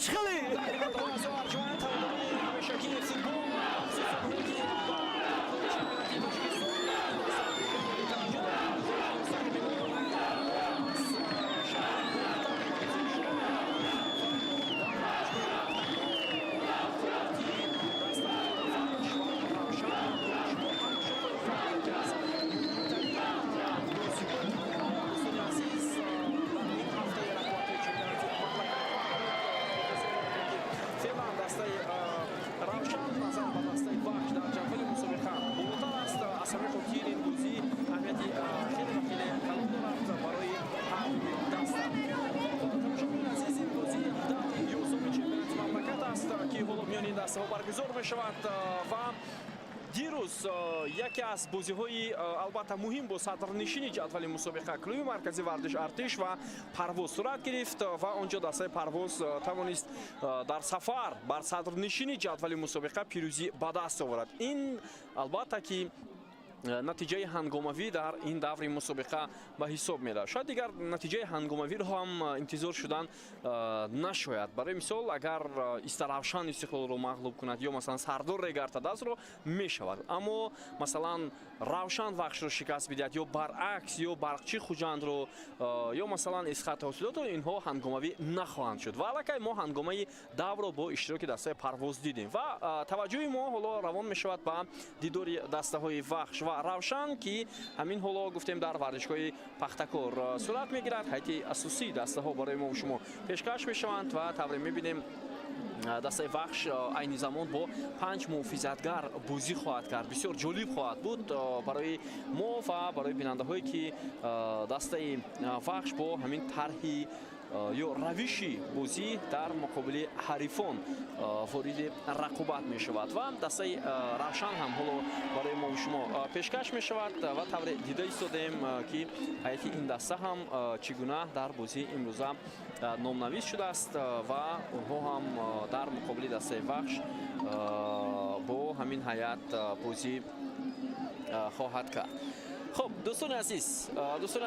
Чӣ хеле? Арҷманд, ҳаводорони ҳамешагии футбол, махсусан онҳое ки ба чемпионати Тоҷикистон таваҷҷӯҳ доранд, гузориши мустақими мо аз шаҳри Бохтар манзури шумо мегардад дар варзишгоҳи Пахтакор. Рақобати дастаҳои Вахш ва Равшан манзури шумо тамошо хоҳед кард, яке аз муҳимтарин бозиҳо, дӯстони азиз, дар ин ҳафтаи рақобатҳои чемпионати мамлакат хоҳад буд. Ки феълан дастаи Равшан назар ба дастаи Вахш дар ҷадвали мусобиқа болотар аст. Аз ҳамин хотир ин бозӣ аҳамияти хеле ва хеле калон дорад барои ҳар дуи даста. Хуб, тамошобинони азиз, ин бозӣ даври 11-уми чемпионати мамлакат аст, ки ҳоло миёни ин дастаҳо баргузор мешавад. Ва дирӯз яке аз бозиҳои албатта муҳим бо садрнишини ҷадвали мусобиқа, клуби марказии варзиш Артиш ва Парвоз сурат гирифт ва он ҷо дастаи Парвоз тавонист дар сафар бар садрнишини ҷадвали мусобиқа пирӯзӣ ба даст оварад. Ин албатта ки натиҷаи ҳангомавӣ дар ин даври мусобиқа ба ҳисоб меравад. Шояд дигар натиҷаи ҳангомавиро ҳам интизор шудан нашояд. Барои мисол, агар Истаравшан Истиқлолро мағлуб кунад ё масалан Сардор Регар-ТадАЗро, мешавад, аммо масалан Равшан Вахшро шикаст бидиҳад ё баръакс, ё Барқчи Хуҷандро, ё масалан Эсхата Ҳосилотро, инҳо ҳангомавӣ нахоҳанд шуд. Ва аллакай мо ҳангомаи даврро бо иштироки дастаи Парвоз дидем ва таваҷҷӯҳи мо ҳоло равон мешавад ба дидори дастаҳои Вахш ва Равшан, ки ҳамин ҳоло гуфтем, дар варзишгоҳи Пахтакор сурат мегирад. Ҳайати асосии дастаҳо барои мо шумо пешкаш мешаванд ва тавре мебинем, дастаи Вахш айни замон бо панҷ муҳофизатгар бозӣ хоҳад кард. Бисёр ҷолиб хоҳад буд барои мо ва барои бинандаҳое, ки дастаи Вахш бо ҳамин тарҳи ё равиши бозӣ дар муқобили ҳарифон вориди рақобат мешавад. Ва дастаи Равшан ҳам ҳоло барои мо шумо пешкаш мешавад ва тавре дида истодаем, ки ҳайати ин даста ҳам чӣ гуна дар бозии имрӯза номнавис шудааст ва онҳо ҳам дар муқобили дастаи Вахш бо ҳамин ҳайат бозӣ хоҳад кард. Хуб, дӯстони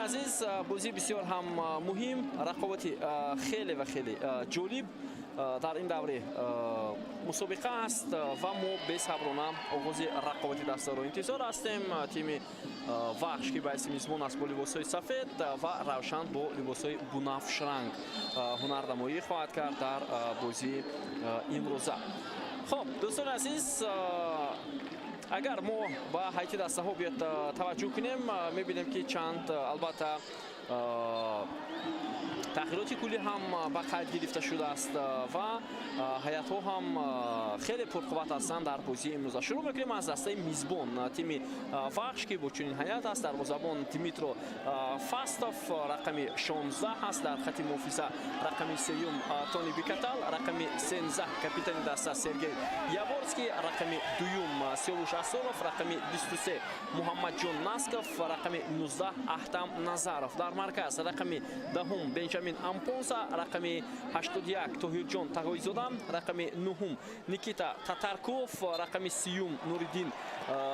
азиз, бозӣ бисёр ҳам муҳим, рақобати хеле ва хеле ҷолиб дар ин даври мусобиқа аст ва мо бесаброна оғози рақобати дастаро интизор ҳастем. Тими Вахш, ки ба ҳайси мизбон аст, бо либосҳои сафед ва Равшан бо либосҳои бунафшранг ҳунарнамоӣ хоҳад кард дар бозии имрӯза. Хуб, дӯстони азиз, агар мо ба ҳайати дастаҳо биёд таваҷҷӯҳ кунем, мебинем, ки чанд албатта тағйироти куллӣ ҳам ба қайд гирифта шудааст ва ҳайатҳо ҳам хеле пурқувват ҳастанд дар бозии имрӯза. Шурӯъ мекунем аз дастаи мизбон, тими Вахш, ки бо чунин ҳайат аст: дарвозабон Дмитро Фастов, рақами 16 аст, дар хати муҳофиза рақами сеюм Тони Бикатал, рақами 13 капитани даста Сергей Яворский, рақами дуюм Сиёвуш Асонов, рақами 23 Муҳаммадҷон Насков, рақами 19 Аҳтам Назаров, дар марказ рақами 10-ум Бенҷамин Ампонса, рақами 81 Тоҳирҷон Тағоизода, рақами нуҳум Никита Татарков, рақами 30-ум Нуриддин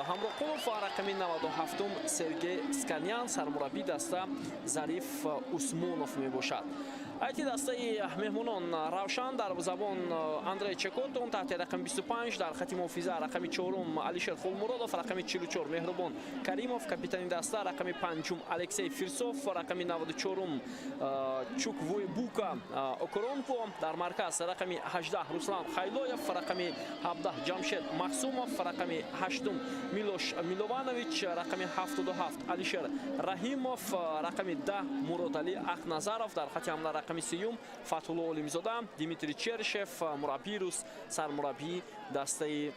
Ҳамроқулов ва рақами 97-ум Сергей Сканян. Сармураббии даста Зариф Усмонов мебошад. Ҳайати дастаи меҳмонон Равшан: дарвозабон Андрей Чекотун таҳти рақами 25, дар хати муҳофиза рақами чорум Алишер Хулмуродов, рақами 44 Меҳрубон Каримов, капитани даста рақами панҷум Алексей Фирсов, рақами 94-ум Чуквуйбука Окоронко, дар марказ рақами 18 Руслан Хайлоев, рақами 17 Ҷамшед Махсумов, рақами ҳаштум Милош Милованович, рақами 77 Алишер Раҳимов, рақами 10 Муродалӣ Ахназаров, дар хати ҳамла рақами 30-ум Фатҳулло Олимзода, Дмитрий Чершев, мураббии рус, сармураббии дастаи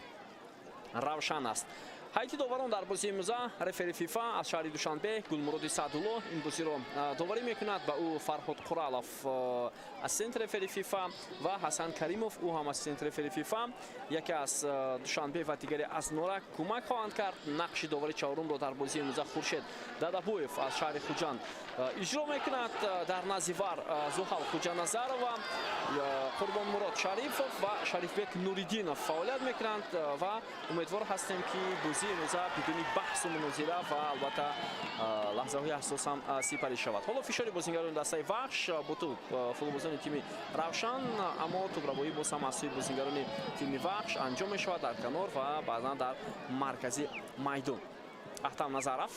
Равшан аст. Ҳайати доварон дар бозии имрӯза: рефери ФИФА аз шаҳри Душанбе Гулмуроди Саъдулло ин бозиро доварӣ мекунад. Ба ӯ Фарҳод Қуралов, ассистент рефери ФИФА, ва Ҳасан Каримов, ӯ ҳам ассистент рефери ФИФА, яке аз Душанбе ва дигаре аз Норак, кӯмак хоҳанд кард. Нақши довари чаҳорумро дар бозии имрӯза Хуршед Дадабоев аз шаҳри Хуҷанд иҷро мекунад. Дар назди ВАР Зуҳал Хуҷаназарова. Қурбонмурод Шарифов ва Шарифбек Нуриддинов фаъолият мекунанд ва умедвор ҳастем, ки бозии имрӯза бидуни баҳсу мунозира ва албатта лаҳзаҳои ҳассос ҳам сипарӣ шавад. Ҳоло фишори бозингарони дастаи Вахш бо тӯб футболбозони тими Равшан, аммо тӯбрабоӣ боз ҳам аз сӯи бозингарони тими Вахш анҷом мешавад дар канор ва баъзан дар маркази майдон. Ахтам Назаров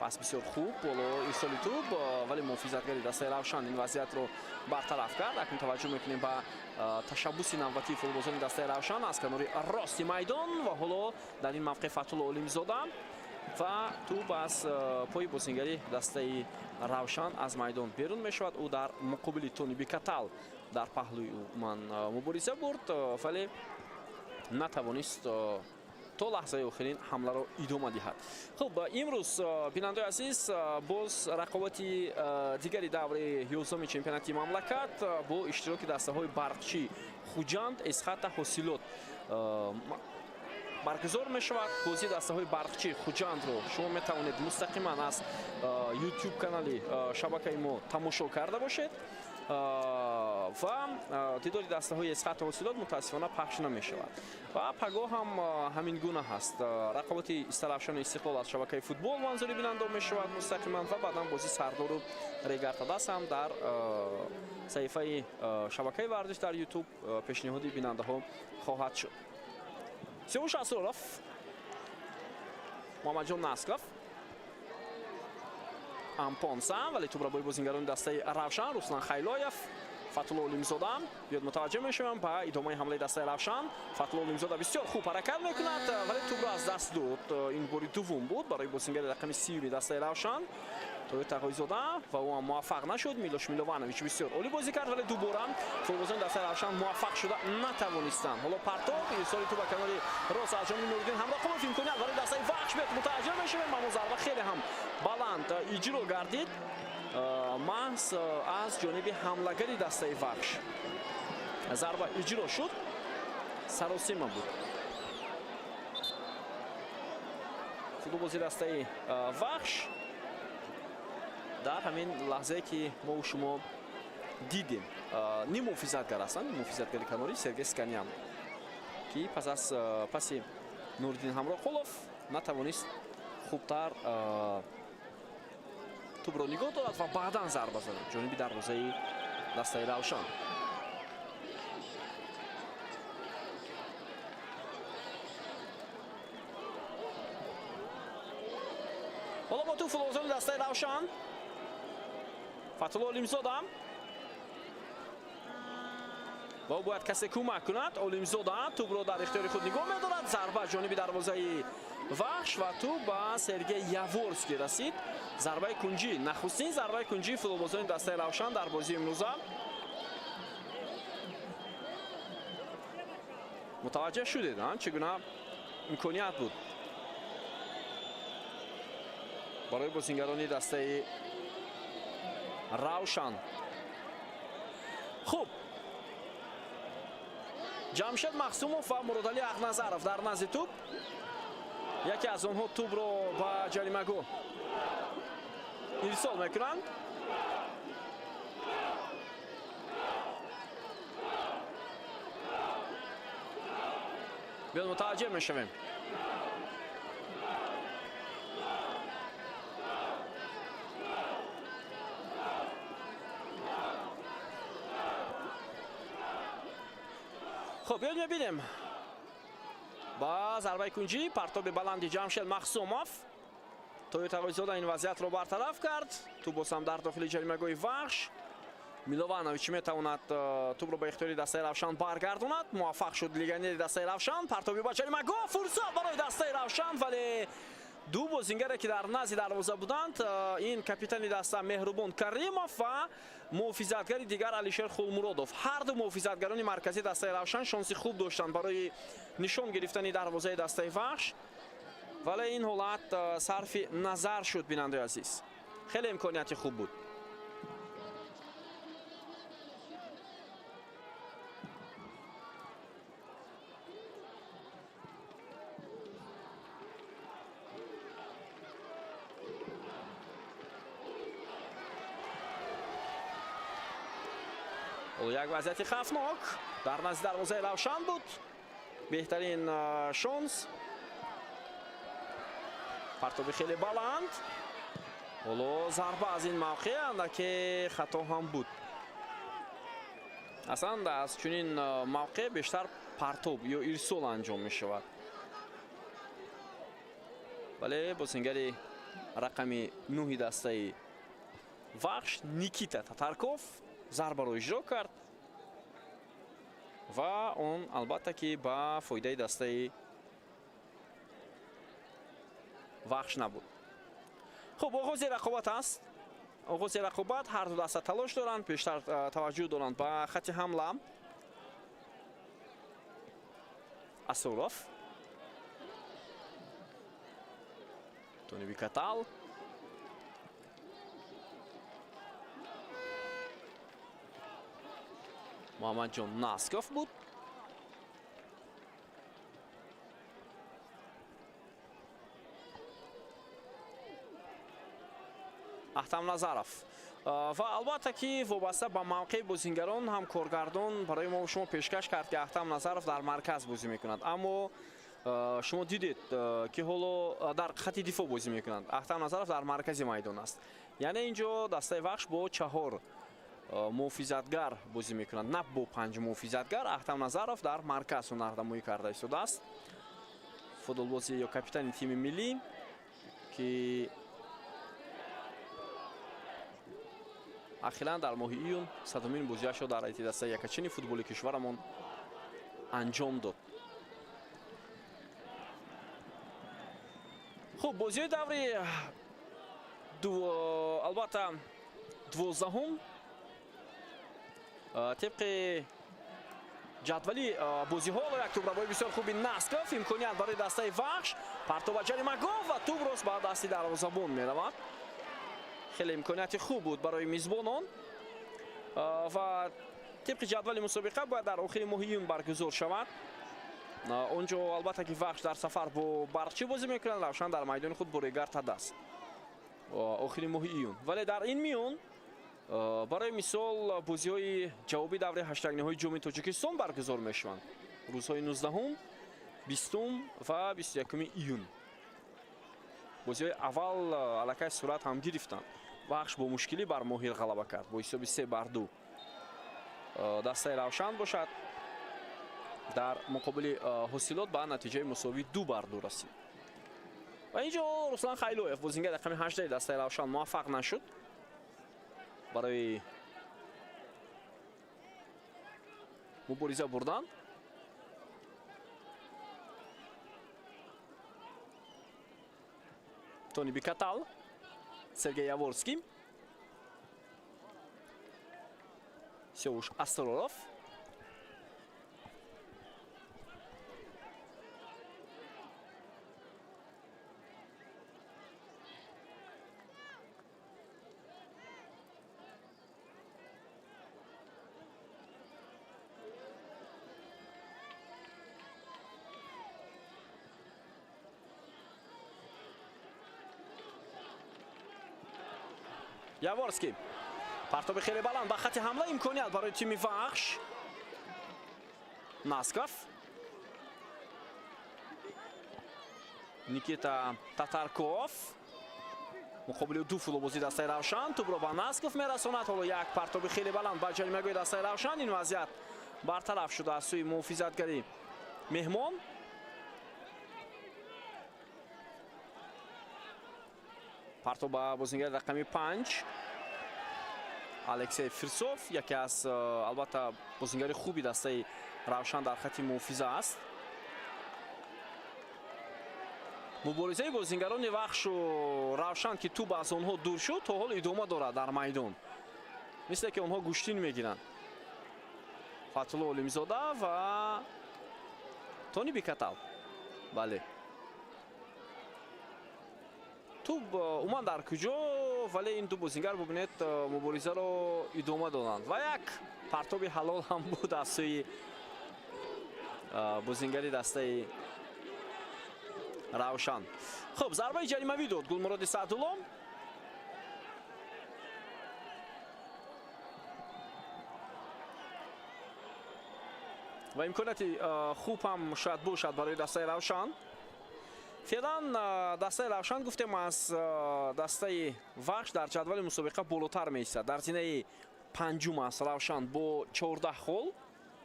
пас бисёр хуб боло ирсоли тӯб, вале муҳофизатгари дастаи Равшан ин вазъиятро бартараф кард. Акнун таваҷҷӯҳ мекунем ба ташаббуси навбатии футболбозони дастаи Равшан аз канори рости майдон ва ҳоло дар ин мавқеъ Фатҳулло Олимзода ва тӯб аз пои бозингари дастаи Равшан аз майдон берун мешавад. Ӯ дар муқобили Тони Бикатал дар паҳлӯи ӯ ман мубориза бурд, вале натавонист то лаҳзаи охирин ҳамларо идома диҳад. Хуб, имрӯз, бинандаои азиз, боз рақобати дигари даври 11-уми чемпионати мамлакат бо иштироки дастаҳои Барқчӣ Хуҷанд, Эсхата Ҳосилот баргузор мешавад. Бозии дастаҳои Барқчӣ Хуҷандро шумо метавонед мустақиман аз YouTube канали шабакаи мо тамошо карда бошед ва дидори дастаҳои Эсхата Ҳосилот мутаассифона пахш намешавад. Ва пагоҳ ҳам ҳамин гуна ҳаст. Рақобати Истаравшану Истиқлол аз шабакаи футбол манзури бинандо мешавад мустақиман ва баъдан бозии Сардору Регартадас ҳам дар саҳифаи шабакаи варзиш дар YouTube пешниҳоди бинандаҳо хоҳад шуд. Сиёвуш Асроров, Муҳаммадҷон Насков, Ампонса, вале тӯбрабои бозингарони дастаи Равшан Руслан Хайлоев, Фатҳулло Олимзода. Биёд мутаваҷҷӯҳ мешавам ба идомаи ҳамлаи дастаи Равшан. Фатҳулло Олимзода бисёр хуб ҳаракат мекунад, вале тӯбро аз даст дод. Ин бори дуввум буд барои бозингари рақами 30-уми дастаи Равшан Тоҳир Тағоизода ва ӯ ҳам муваффақ нашуд. Милош Милованович бисёр олӣ бозӣ кард, вале дубора футболбозони дастаи Равшан муваффақ шуда натавонистанд. Ҳоло партоб, ирсоли тӯб ба канори рост аз ҷониби Нуриддин Ҳамроқулов, имконият барои дастаи Вахш. Биёд мутаваҷҷӯҳ мешавем, аммо зарба хеле ҳам баланд иҷро гардид, маҳз аз ҷониби ҳамлагари дастаи Вахш зарба иҷро шуд, саросима буд. Футболбози дастаи Вахш дар ҳамин лаҳзае ки мо шумо дидем, ним муҳофизатгар ҳастанд, муҳофизатгари канорӣ Сергей Сканян, ки пас аз паси Нуриддин Ҳамроқулов натавонист хубтар тӯбро нигоҳ дорад ва баъдан зарба занад ҷониби дарвозаи дастаи Равшан. Ҳоло бо тӯб футболбозони дастаи Равшан, Фатҳулло Олимзода ва ӯ бояд касе кӯмак кунад. Олимзода тӯбро дар ихтиёри худ нигоҳ медорад, зарба ҷониби дарвозаи Вахш ва тӯб ба Сергей Яворский расид. Зарбаи кунҷӣ, нахустин зарбаи кунҷии футболбозони дастаи Равшан дар бозии имрӯза. Мутаваҷҷеҳ шудед, чӣ гуна имконият буд барои бозингарони дастаи Равшан. Хуб, Ҷамшед Махсумов ва Муродалӣ Ақназаров дар назди тӯб. Яке аз онҳо тӯбро ба ҷаримагоҳ ирсол мекунанд. Биёд мутаваҷҷеҳ мешавем. Хуб, биёд мебинем ба зарбаи кунҷӣ, партоби баланди Ҷамшед Махсумов. Тоҳир Тағоизода ин вазъиятро бартараф кард. Тӯб боз ҳам дар дохили ҷаримагоҳи Вахш. Милованович метавонад тӯбро ба ихтиёри дастаи Равшан баргардонад. Муваффақ шуд легионери дастаи Равшан. Партоби ба ҷаримагоҳ, фурсат барои дастаи Равшан, вале ду бозингаре ки дар назди дарвоза буданд, ин капитани даста Меҳрубон Каримов ва муҳофизатгари дигар Алишер Хулмуродов, ҳар ду муҳофизатгарони марказии дастаи Равшан шонси хуб доштанд барои нишон гирифтани дарвозаи дастаи Вахш, вале ин ҳолат сарфи назар шуд. Бинандаи азиз, хеле имконияти хуб буд. Ҳоло як вазъияти хавфнок дар назди дарвозаи Равшан буд. Беҳтарин шонс. Партоби хеле баланд. Ҳоло зарба аз ин мавқеъ андаке хато ҳам буд. Аслан аз чунин мавқеъ бештар партоб ё ирсол анҷом мешавад. Вале бозингари рақами 9 дастаи Вахш Никита Татарков зарбаро иҷро кард ва он албатта ки ба фоидаи дастаи Вахш набуд. Хуб, оғози рақобат аст. Оғози рақобат, ҳар ду даста талош доранд, бештар таваҷҷӯҳ доранд ба хати ҳамла. Асуров, Тони Бикатал, Муҳаммадҷон Насков буд. Аҳтам Назаров. Ва албатта ки вобаста ба мавқеи бозингарон ҳам коргардон барои мо шумо пешкаш кард, ки Аҳтам Назаров дар марказ бозӣ мекунад. Аммо шумо дидед, ки ҳоло дар хати дифоъ бозӣ мекунанд. Аҳтам Назаров дар маркази майдон аст. Яъне инҷо дастаи Вахш бо 4 муҳофизатгар бозӣ мекунанд, на бо 5 муҳофизатгар. Аҳтам Назаров дар марказ ҳунарнамоӣ карда истодааст. Футболбози ё капитани тими миллӣ, ки ахиран дар моҳи июн 100-умин бозиашро дар ҳайати дастаи якачини футболи кишварамон анҷом дод. Хуб, бозиҳои даври албатта 12-ум тибқи ҷадвали бозиҳо як тӯбрабои бисёр хуби Насков, имконият барои дастаи Вахш, партоба ҷаримагоҳ ва тӯб рост ба дасти дарвозабон меравад. Хеле имконияти хуб буд барои мизбонон ва тибқи ҷадвали мусобиқа бояд дар охири моҳи июн баргузор шавад. Он ҷо албатта ки Вахш дар сафар бо Барқчӣ бозӣ мекунад, Равшан дар майдони худ бо Регар Тадас охири моҳи июн. Вале дар ин миён барои мисол бозиҳои ҷавобии давраи ҳаштякниҳои ҷоми Тоҷикистон баргузор мешаванд рӯзҳои 19-ум, 20-ум ва 21-уми июн. Бозиҳои аввал аллакай сурат ҳам гирифтанд. Вахш бо мушкилӣ бар Моҳир ғалаба кард бо ҳисоби 3-2. Дастаи Равшан бошад дар муқобили Ҳосилот ба натиҷаи мусовӣ 2-2 расид. Ва инҷо Руслан Хайлоев, бозингари рақами 18 дастаи Равшан, муваффақ нашуд барои мубориза бурдан. Тони Бикатал, Сергей Яворский, Севуш Асроров. Яворский. Партоби хеле баланд ба хати ҳамла, имконият барои тими Вахш. Насков. Никита Татарков. Муқобили ду футболбози дастаи Равшан тӯбро ба Насков мерасонад. Ҳоло як партоби хеле баланд ба ҷаримагоҳи дастаи Равшан. Ин вазъият бартараф шуда аз сӯи муҳофизатгари меҳмон. Партоб ба бозингари рақами 5 Алексей Фирсов, яке аз албатта бозингари хуби дастаи Равшан дар хати муҳофиза аст. Муборизаи бозингарони Вахшу Равшан, ки тӯб аз онҳо дур шуд, то ҳол идома дорад дар майдон, мисле ки онҳо гӯштин мегиранд. Фатулло Олимзода ва Тони Бикатал. Бале, тӯб умуман дар куҷо, вале ин ду бозингар, бубинед, муборизаро идома доданд ва як партоби ҳалол ҳам буд аз сӯи бозингари дастаи Равшан. Хуб, зарбаи ҷаримавӣ дод Гулмуроди Саъдулло. Ва имконияти хуб ҳам шояд бошад барои дастаи Равшан. Феълан дастаи Равшан, гуфтем, аз дастаи Вахш дар ҷадвали мусобиқа болотар меистад. Дар зинаи панҷум аст Равшан бо 14 хол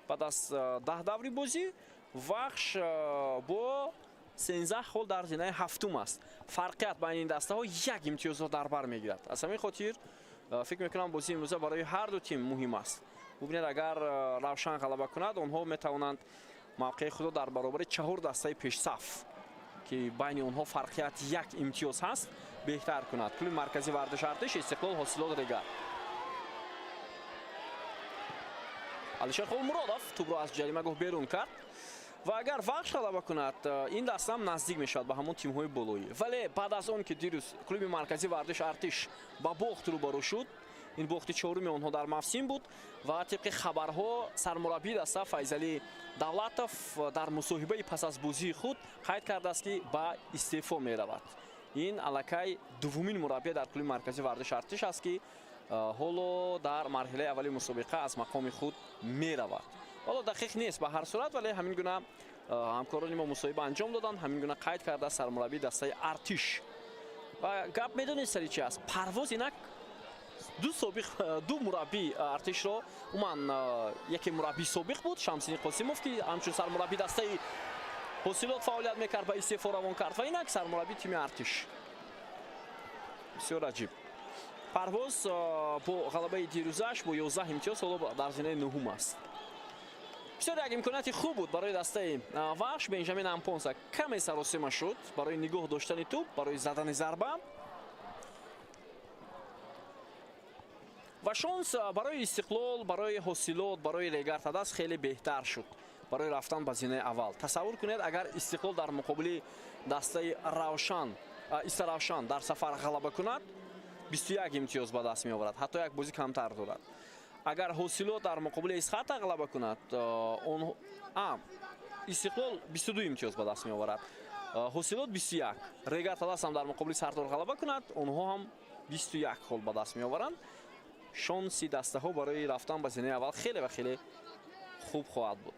баъд аз 10 даври бозӣ, Вахш бо 13 хол дар зинаи ҳафтум аст. Фарқият байни ин дастаҳо як имтиёзро дар бар мегирад. Аз ҳамин хотир фикр мекунам, бозии имрӯза барои ҳар ду тим муҳим аст. Бубинед, агар Равшан ғалаба кунад, онҳо метавонанд мавқеи худро дар баробари чаҳор дастаи пешсаф, ки байни онҳо фарқият як имтиёз ҳаст, беҳтар кунад. Клуби марказии варзиши Артиш, Истиқлол, Ҳосилот, Регар. Алишер Холмуродов тӯбро аз ҷаримагоҳ берун кард. Ва агар Вахш ғалаба кунад, ин дастаам наздик мешавад ба ҳамон тимҳои болоӣ. Вале баъд аз он ки дирӯз клуби марказии варзиши Артиш ба бохт рӯбарӯ шуд, ин бохти чоруми онҳо дар мавсим буд, ва тибқи хабарҳо сармураббии даста Файзалӣ Давлатов дар мусоҳибаи пас аз бозии худ қайд кардааст, ки ба истеъфо меравад. Ин аллакай дуввумин мураббия дар клуби марказии варзиши Артиш аст, ки ҳоло дар марҳилаи аввали мусобиқа аз мақоми худ меравад. Ҳоло дақиқ нест ба ҳар сурат, вале ҳамин гуна ҳамкорони мо мусоҳиба анҷом доданд, ҳамин гуна қайд кардааст сармураббии дастаи Артиш. Ва гап медонед сари чи аст? Парвоз инак ду собиқ, ду мураббии Артишро, умуман яке мураббии собиқ буд, Шамсиддин Қосимов, ки ҳамчун сармураббии дастаи Ҳосилот фаъолият мекард, ба истеъфо равон кард, ва инак сармураббии тими Артиш. Бисёр аҷиб. Парвоз бо ғалабаи дирӯзааш бо 11 имтиёз ҳоло дар зинаи нуҳум аст. Бисёр як имконияти хуб буд барои дастаи Вахш. Бенҷамин Ампонса каме саросима шуд барои нигоҳ доштани тӯб, барои задани зарба, ва шонс барои Истиқлол, барои Ҳосилот, барои Регар Тадас хеле беҳтар шуд барои рафтан ба зинаи аввал. Тасаввур кунед, агар Истиқлол дар муқобили дастаи Равшан, Истаравшан дар сафар ғалаба кунад, 21 имтиёз ба даст меоварад, ҳатто як бозӣ камтар дорад. Агар Ҳосилот дар муқобили Исхата ғалаба кунад, он Истиқлол 22 имтиёз ба даст меоварад, Ҳосилот 21. Регар Тадас ҳам дар муқобили Сардор ғалаба кунад, онҳо ҳам 21 хол ба даст меоваранд. Шонси дастаҳо барои рафтан ба зинаи аввал хеле ва хеле хуб хоҳад буд.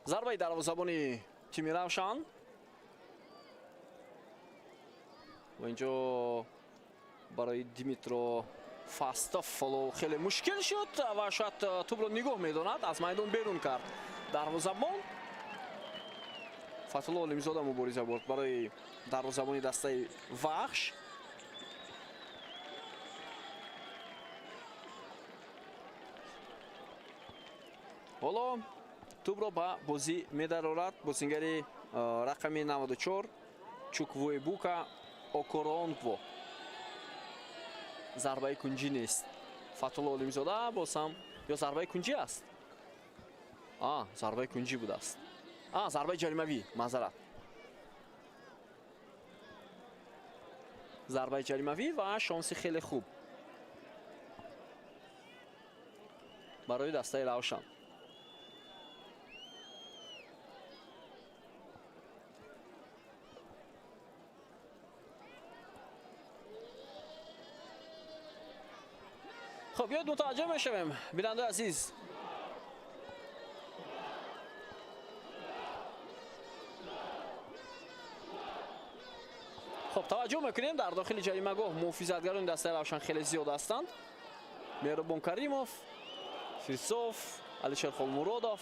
Зарбаи дарвозабони тими Равшан ва инҷо барои Димитро Фастов ҳоло хеле мушкил шуд ва шояд тӯбро нигоҳ медонад, аз майдон берун кард дарвозабон. Фатулло Олимзода мубориза бурд барои дарвозабони дастаи Вахш. Ҳоло тӯбро ба бозӣ медарорад бозингари рақами 94 Чуквуэбука Окоронкво. Зарбаи кунҷӣ нест. Фатулло Олимзода боз ҳам, ё зарбаи кунҷӣ аст? А, зарбаи кунҷӣ будааст. А, зарбаи ҷаримавӣ, маъзарат. Зарбаи ҷаримавӣ ва шонси хеле хуб барои дастаи Равшан. Хуб, биёед мутаваҷҷӯҳ мешавем, бинандаи азиз. Хуб, таваҷҷӯҳ мекунем, дар дохили ҷаримагоҳ муҳофизатгарони дастаи Равшан хеле зиёд ҳастанд. Меҳрубон Каримов, Фирсов, Алишер Холмуродов.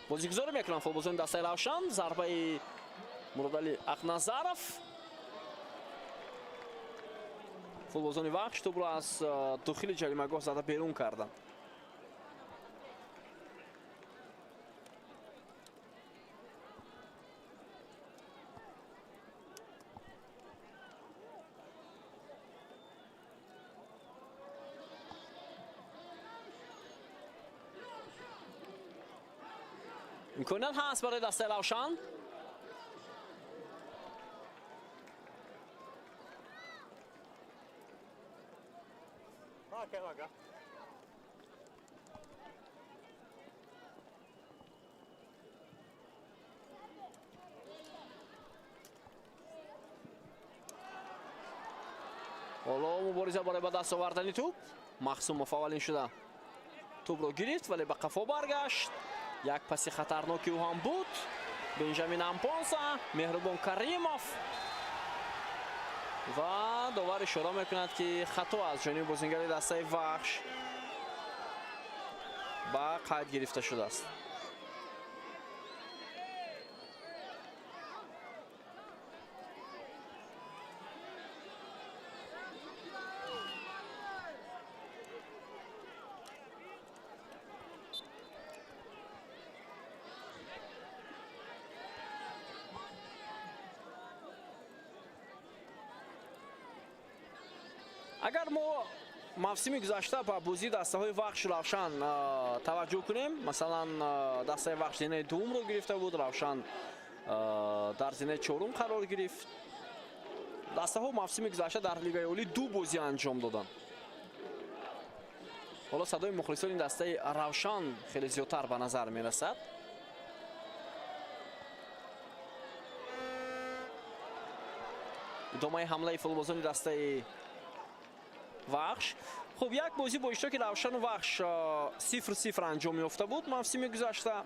Бозигузорӣ мекунанд футболбозони дастаи Равшан. Зарбаи Муродалӣ Ақназаров. Футболбозони Вахш тӯбро аз дохили ҷаримагоҳ зада берун карданд. Имконият ҳаст барои дастаи Равшан. Мубориза барои ба даст овардани тӯб. Махсумов аввалин шуда тӯбро гирифт, вале ба қафо баргашт. Як паси хатарноки ӯ ҳам буд. Бенҷамин Ампонса, Меҳрубон Каримов ва довар ишора мекунад, ки хато аз ҷониби бозингари дастаи Вахш ба қайд гирифта шудааст. Агар мо мавсими гузашта ба бозии дастаҳои Вахшу Равшан таваҷҷӯҳ кунем, масалан, дастаи Вахш зинаи дуввумро гирифта буд, Равшан дар зинаи чорум қарор гирифт. Дастаҳо мавсими гузашта дар Лигаи Олӣ ду бозӣ анҷом доданд. Ҳоло садои мухлисони дастаи Равшан хеле зиёдтар ба назар мерасад. Идомаи ҳамлаи футболбозони дастаи Вахш. Хуб, як бозӣ бо иштироки Равшану Вахш 0-0 анҷом ёфта буд мавсими гузашта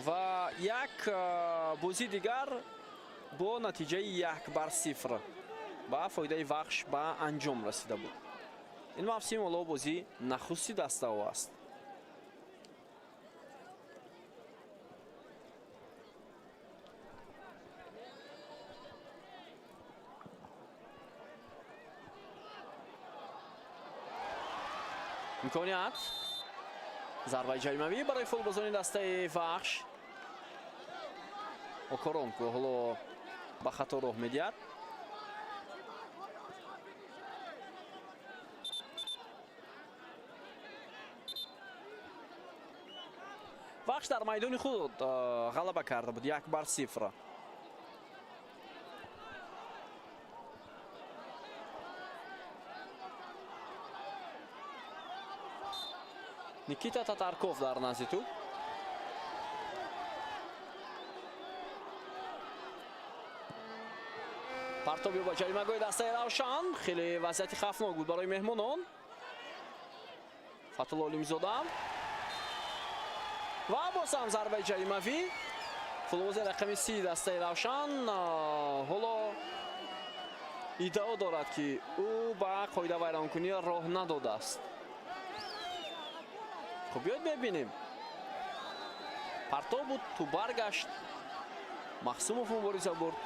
ва як бозии дигар бо натиҷаи 1-0 ба фоидаи Вахш ба анҷом расида буд. Ин мавсим ҳоло бозӣ нахусти дастаҳо аст. Имконият, зарбаи ҷаримавӣ барои футболбозони дастаи Вахш. Окоронко ҳоло ба хато роҳ медиҳад. Вахш дар майдони худ ғалаба карда буд 1-0. Никита Татарков дар назди тӯб. Партоби ба ҷаримагоҳи дастаи Равшан, хеле вазъияти хавфнок буд барои меҳмонон. Фатулло Олимзода ва боз ҳам зарбаи ҷаримавӣ. Футболбози рақами 30 дастаи Равшан ҳоло иддао дорад, ки ӯ ба қоидавайронкунӣ роҳ надодааст. Хуб, биёед мебинем. Партов буд, тӯб баргашт. Махсумов мубориза бурд.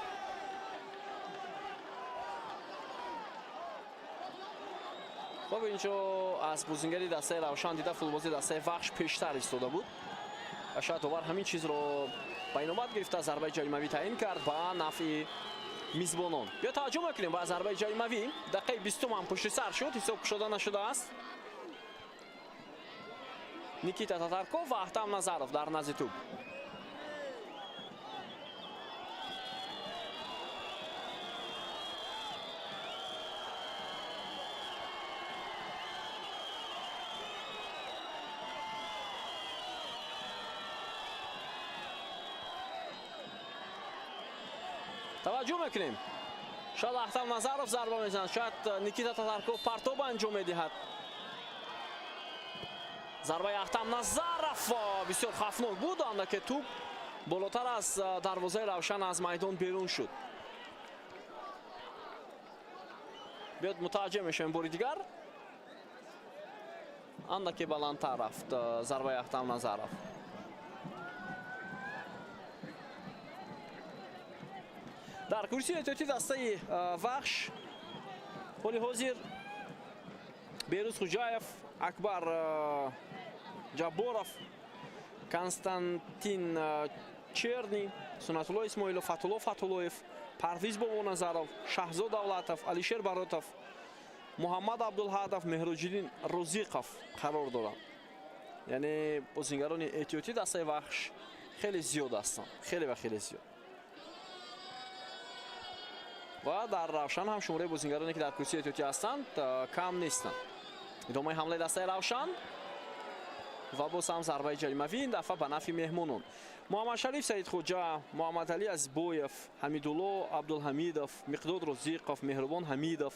Хуб, инҷо аз бозингари дастаи Равшан дида футболбози дастаи Вахш пештар истода буд ва шояд довар ҳамин чизро ба инобат гирифта зарбаи ҷаримавӣ таъин кард ба нафъи мизбонон. Биё таваҷҷӯҳ мекунем ба зарбаи ҷаримавӣ. Дақиқаи 20 ҳам пушти сар шуд, ҳисоб кушода нашудааст. Никита Татарков ва Ахтам Назаров дар назди тӯб. Таваҷҷӯҳ мекунем. Шояд Ахтам Назаров зарба мезанад, шояд Никита Татарков партоб анҷом медиҳад. Зарбаи Ахтам Назаров бисёр хавфнок буд, андаке тӯб болотар аз дарвозаи Равшан аз майдон берун шуд. Биёд мутаваҷҷеҳ мешавем бори дигар. Андаке баландтар рафт зарбаи Ахтам Назаров. Дар курсии эҳтиётии дастаи Вахш ҳоли ҳозир Берӯз Хуҷаев, Акбар Ҷабборов, Константин Черни, Сунатулло Исмоилов, Фатулло Фатуллоев, Парвиз Бобоназаров, Шаҳзод Давлатов, Алишер Баротов, Муҳаммад Абдулҳадов, Меҳроҷиддин Розиқов қарор доранд. Яъне бозингарони эҳтиётии дастаи Вахш хеле зиёд ҳастанд, хеле ва хеле зиёд. Ва дар Равшан ҳам шумораи бозингароне, ки дар курсии эҳтиётӣ ҳастанд, кам нестанд. Идомаи ҳамлаи дастаи Равшан. Ва боз ҳам зарбаи ҷаримавӣ, ин дафъа ба нафъи меҳмонон. Муҳаммадшариф Саидхоҷа, Муҳаммадалӣ Азизбоев, Ҳамидулло Абдулҳамидов, Миқдод Розиқов, Меҳрубон Ҳамидов,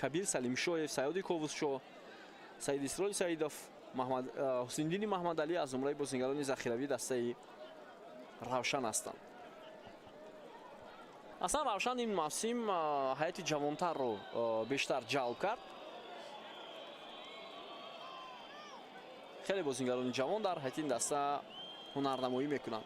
Кабир Салимшоев, Саёди Ковусшо, Саид Исроил Саидов, Ҳусиндини Маҳмадалӣ аз зумраи бозингарони захиравии дастаи Равшан ҳастанд. Аслан Равшан ин мавсим ҳайати ҷавонтарро бештар ҷалб кард. Хеле бозингарони ҷавон дар ҳайати ин даста ҳунарнамоӣ мекунанд.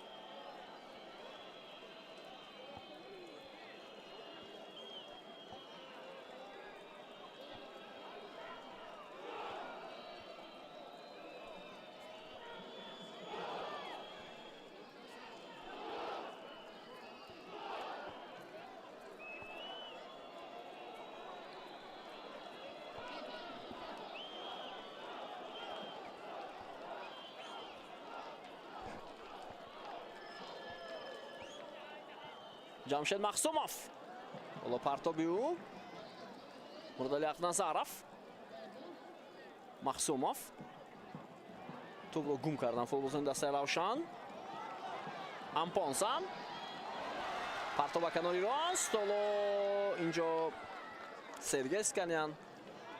Ҷамшед Махсумов. Ҳоло партоби ӯ. Муродалӣ Ақназаров. Махсумов. Тӯбро гум кардан футболбозони дастаи Равшан. Ампонсан. Партоб ба канори рост. Ҳоло инҷо Сергей Сканян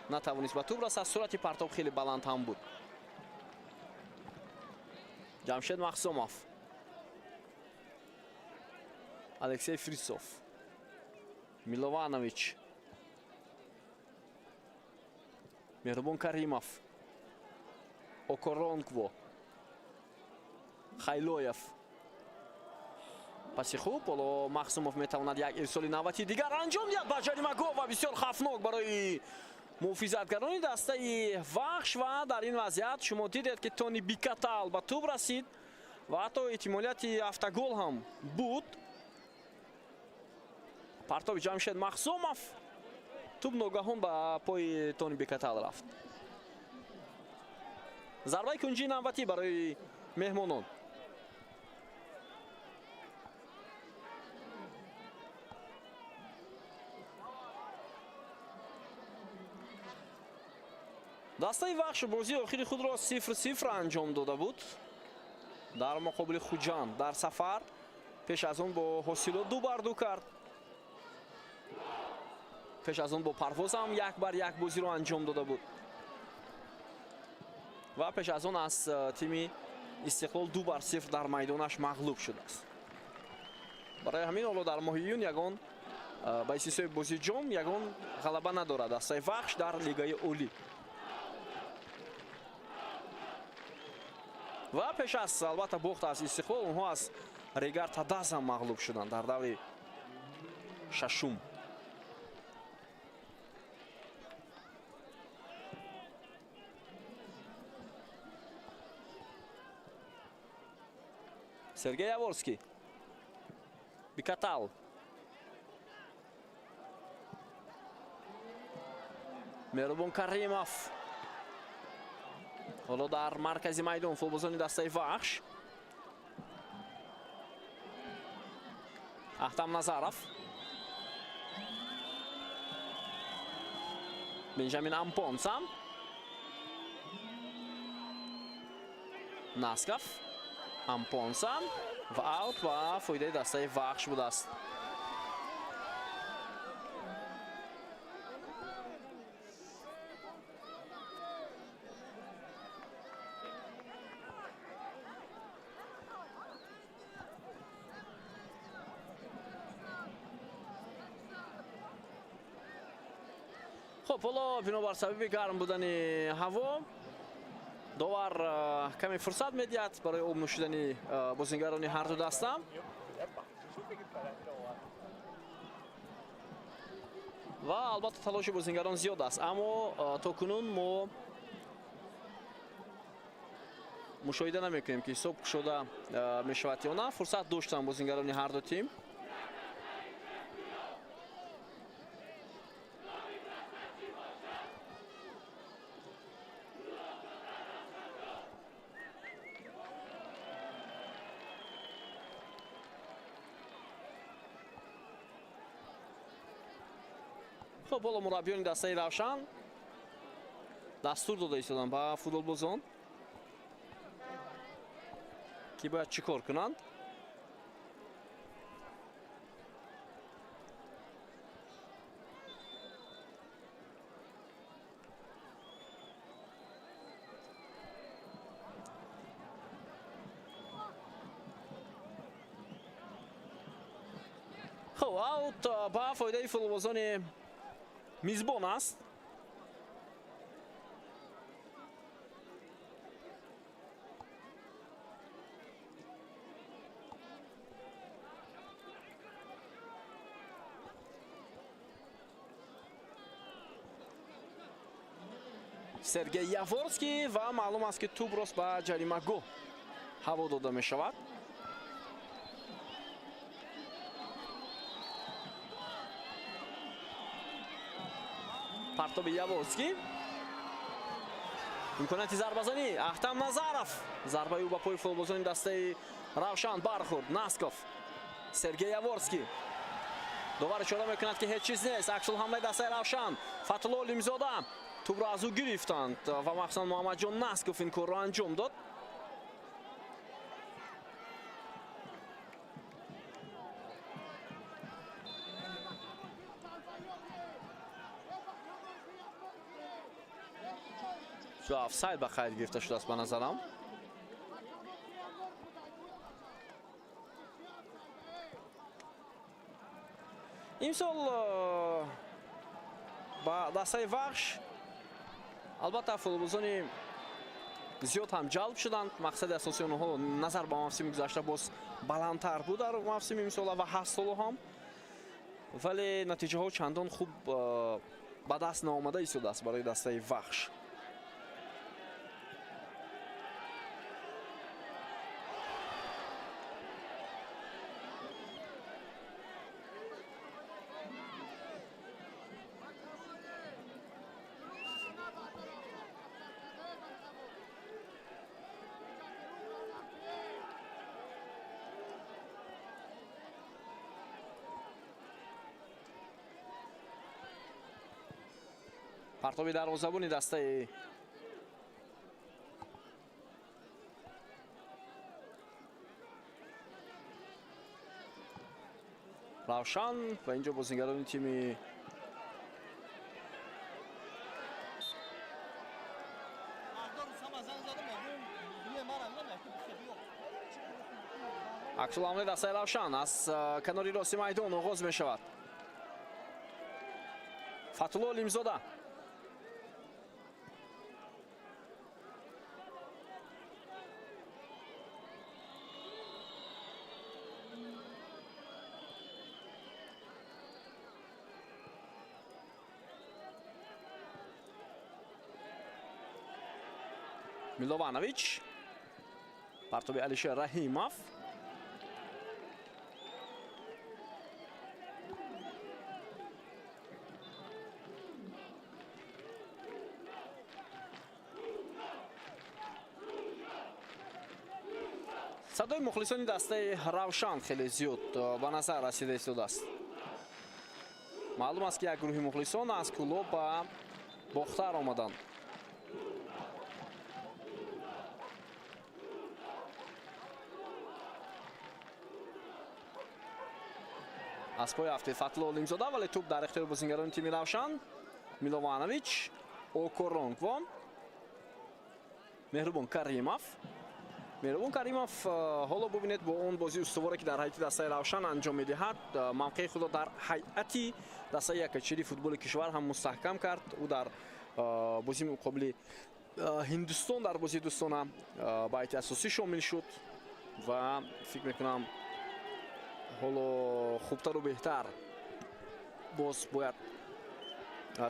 натавонист ба тӯб расад. Суръати партоб хеле баланд ҳам буд. Ҷамшед Махсумов. Алексей Фрисов. Милованович. Меҳрубон Каримов. Окоронкво. Хайлоев. Паси хуб, ҳоло Махсумов метавонад як ирсоли навбати дигар анҷом диҳад ба ҷаримагоҳ ва бисёр хавфнок барои муҳофизатгарони дастаи Вахш. Ва дар ин вазъият шумо дидед, ки Тони Бикатал ба тӯб расид ва ҳатто эҳтимолияти автогол ҳам буд. Партоби Ҷамшед Махсумов, тӯб ногаҳон ба пои Тони Бикатал рафт. Зарбаи кунҷии навбатӣ барои меҳмонон. Дастаи Вахш бозии охири худро 0-0 анҷом дода буд дар муқобили Хуҷанд дар сафар. Пеш аз он бо Ҳосилот 2-2 кард. Пеш аз он бо Парвоз ҳам 1-1 бозиро анҷом дода буд ва пеш аз он аз тими Истиқлол 2-0 дар майдонаш мағлуб шудааст. Барои ҳамин ҳоло дар моҳи июн ягон ба истиснои бозии ҷом ягон ғалаба надорад дастаи Вахш дар лигаи олӣ. Ва пеш аз албатта бохт аз Истиқлол онҳо аз Регар Тадаз ҳам мағлуб шуданд дар даври шашум. Сергей Яворский. Бикатал. Меҳрубон Каримов. Ҳоло дар маркази майдон футболбозони дастаи Вахш. Ахтам Назаров. Бенҷамин Ампонсан. Насков. Ампонсан ва аут ба фоидаи дастаи Вахш будааст. Хуб, ҳоло бинобар сабаби гарм будани ҳаво довар каме фурсат медиҳад барои об нӯшидани бозингарони ҳар ду даста. Ва албатта талоши бозингарон зиёд аст, аммо то кунун мо мушоҳида намекунем, ки ҳисоб кушода мешавад ё на. Фурсат доштанд бозингарони ҳар ду тим. Хуб, ҳоло мураббиёни дастаи Равшан дастур дода истоданд ба футболбозон. Ки бояд чӣ кор кунанд. Хуб, аут ба фоидаи футболбозони мизбон аст. Сергей Яворский ва маълум аст, ки тӯб рост ба ҷаримагоҳ ҳаво дода мешавад. Партоби Яворский. Имконияти зарбазанӣ. Ахтам Назаров. Зарбаи ӯ ба пои футболбозони дастаи Равшан бархӯрд. Насков. Сергей Яворский. Довар ишора мекунад, ки ҳеҷ чиз нест. Аксулҳамлаи дастаи Равшан. Фатулло Олимзода. Тӯбро аз ӯ гирифтанд ва махсусан Муҳаммадҷон Насков ин корро анҷом дод. Офсайд ба қайд гирифта шудааст ба назарам. Имсол ба дастаи Вахш албатта футболбозони зиёд ҳам ҷалб шуданд. Мақсади асосии онҳо назар ба мавсими гузашта боз баландтар буд дар мавсими имсола ва ҳаст соло ҳам, вале натиҷаҳо чандон хуб ба даст наомада истодааст барои дастаи Вахш. Партоби дарвозабони дастаи Равшан ва инҷо бозингарони тими аксулҳамлаи дастаи Равшан аз канори рости майдон оғоз мешавад. Фатулло Олимзода. Милованович. Партоби Алишер Раҳимов. Садои мухлисони дастаи Равшан хеле зиёд ба назар расида истодааст. Маълум аст, ки як гурӯҳи мухлисон аз Кӯлоб ба Бохтар омаданд. Аз пои афтид Фатулло Олимзода, вале тӯб дар ихтиёри бозингарони тими Равшан. Милованович, Окоронкво, Меҳрубон Каримов. Меҳрубон Каримов ҳоло бубинед бо он бозии устуворе, ки дар ҳайати дастаи Равшан анҷом медиҳад, мавқеи худро дар ҳайати дастаи якачири футболи кишвар ҳам мустаҳкам кард. Ӯ дар бозии муқобили Ҳиндустон дар бозии дӯстона ба ҳайати асосӣ шомил шуд ва фикр мекунам ҳоло хубтару беҳтар боз бояд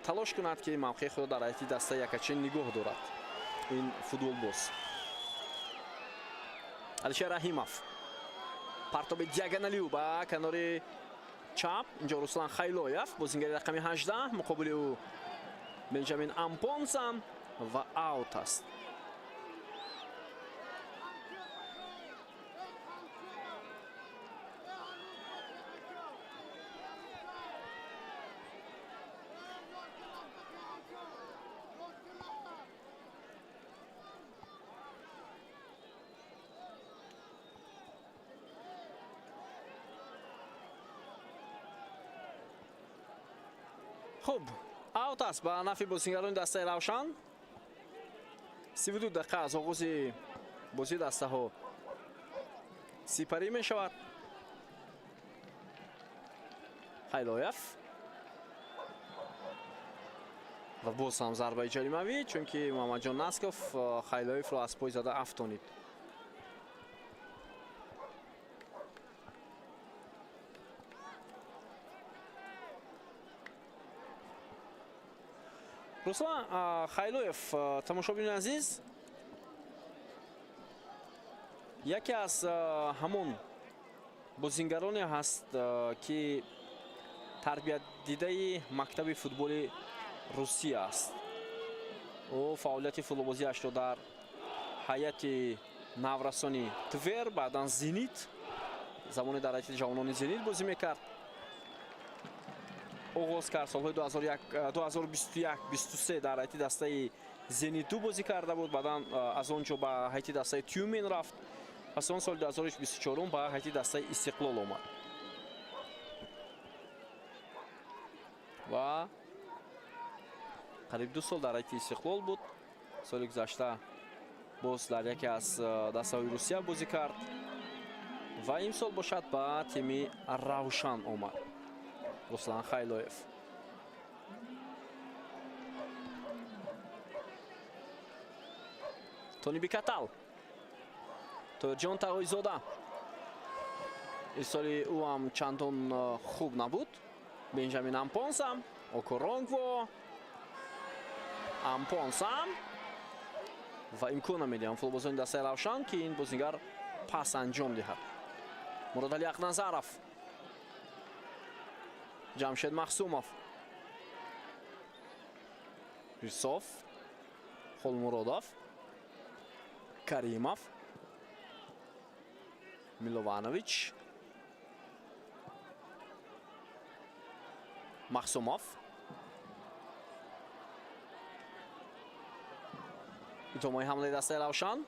талош кунад, ки мавқеи худро дар ҳайати дастаи якачин нигоҳ дорад ин футболбоз. Алишер Раҳимов. Партоби диагоналиу ба канори чап. Инҷо Руслан Хайлоев, бозингари рақами 18, муқобили ӯ Бенҷамин Ампонса ва аут аст. Хуб, аут аст ба нафъи бозигарони дастаи Равшан. 32 дақиқа аз оғози бозии дастаҳо сипарӣ мешавад. Хайлоев ва боз ҳам зарбаи ҷаримавӣ, чунки Муҳаммадҷон Насков Хайлоевро аз пой зада афтонид. Руслан Хайлоев, тамошобини азиз, яке аз ҳамон бозингароне ҳаст, ки тарбиятдидаи мактаби футболи Русия аст. Ӯ фаъолияти футболбозиашро дар ҳайати наврасони Твер, баъдан Зенит, замоне дар ҳайати ҷавонони Зенит бозӣ мекард, оғоз кард. Солҳои 2021-23 дар ҳайати дастаи Зенит 2 бозӣ карда буд, баъдан аз он ҷо ба ҳайати дастаи Тюмен рафт, пас он соли 2024 ба ҳайати дастаи Истиқлол омад ва қариб 2 сол дар ҳайати Истиқлол буд. Соли гузашта боз дар яке аз дастаҳои Русия бозӣ кард ва имсол бошад ба тими Равшан омад. Руслан Хайлоев. Тони Бикатал, Тоирҷон Тағоизода. Ирсоли ӯ ҳам чандон хуб набуд. Бенҷамин Ампонсам, Окоронгво, Ампонсам ва имкон намедиҳам футболбозони дастаи Равшан, ки ин бозингар пас анҷом диҳад. Муродали Ақназаров, Ҷамшед Махсумов, Юсуф Холмуродов, Каримов, Милованович, Махсумов. Идомаи ҳамлаи дастаи Равшан.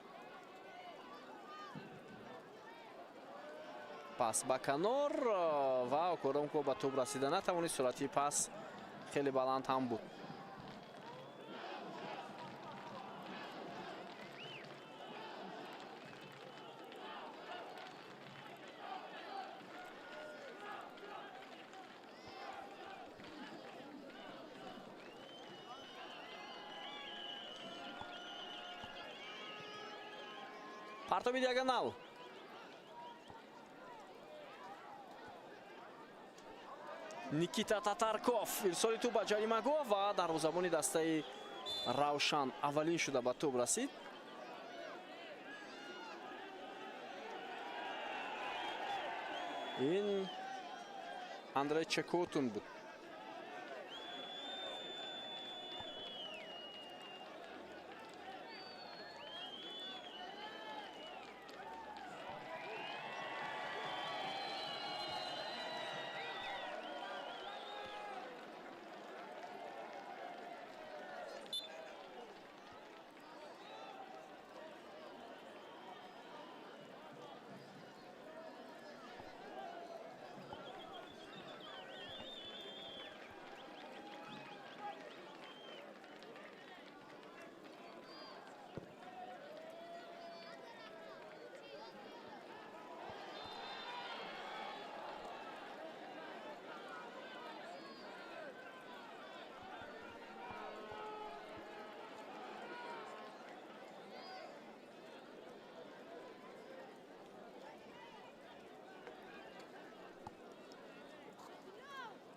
Пас ба канор ва Окоромко ба тӯб расида натавонист. Суръати пас хеле баланд ҳам буд. Партоби диагонал. Никита Татарков ирсоли тӯб ба ҷаримагоҳ ва дарвозабони дастаи Равшан аввалин шуда ба тӯб расид. Ин Андрей Чекотун буд.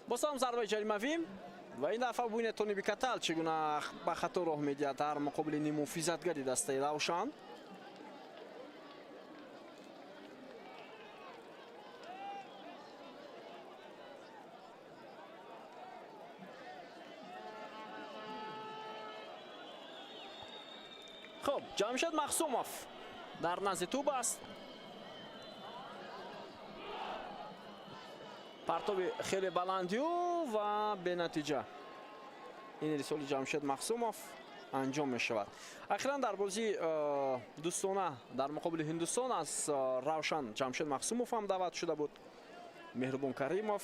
Боз ҳам зарбаи ҷаримавӣ ва ин дафъа бубинед, Тони Бикатал чӣ гуна ба хато роҳ медиҳад дар муқобили нимуҳофизатгари дастаи Равшан. Хуб, Ҷамшед Махсумов дар назди тӯб аст. Партоби хеле баландию ва бенатиҷа. Ин ирсоли Ҷамшед Махсумов анҷом мешавад. Ахиран дар бозии дӯстона дар муқобили Ҳиндустон аз Равшан Ҷамшед Махсумов ҳам даъват шуда буд. Меҳрубон Каримов,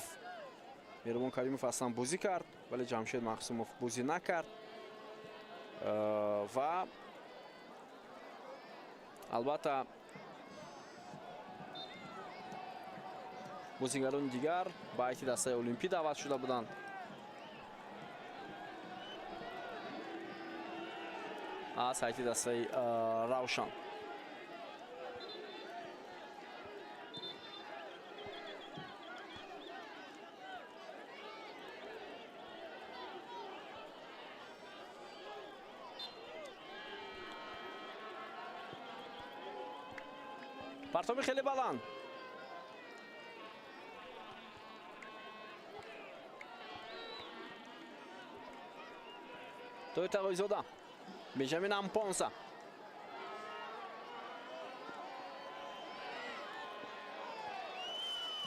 Меҳрубон Каримов аслан бозӣ кард, вале Ҷамшед Мақсумов бозӣ накард ва албатта бозигарони дигар ба ҳайати дастаи Олимпӣ даъват шуда буданд. Аз ҳайати дастаи Равшан. Партоби хеле баланд. Тои Тағоизода. Бенҷамин Ампонса.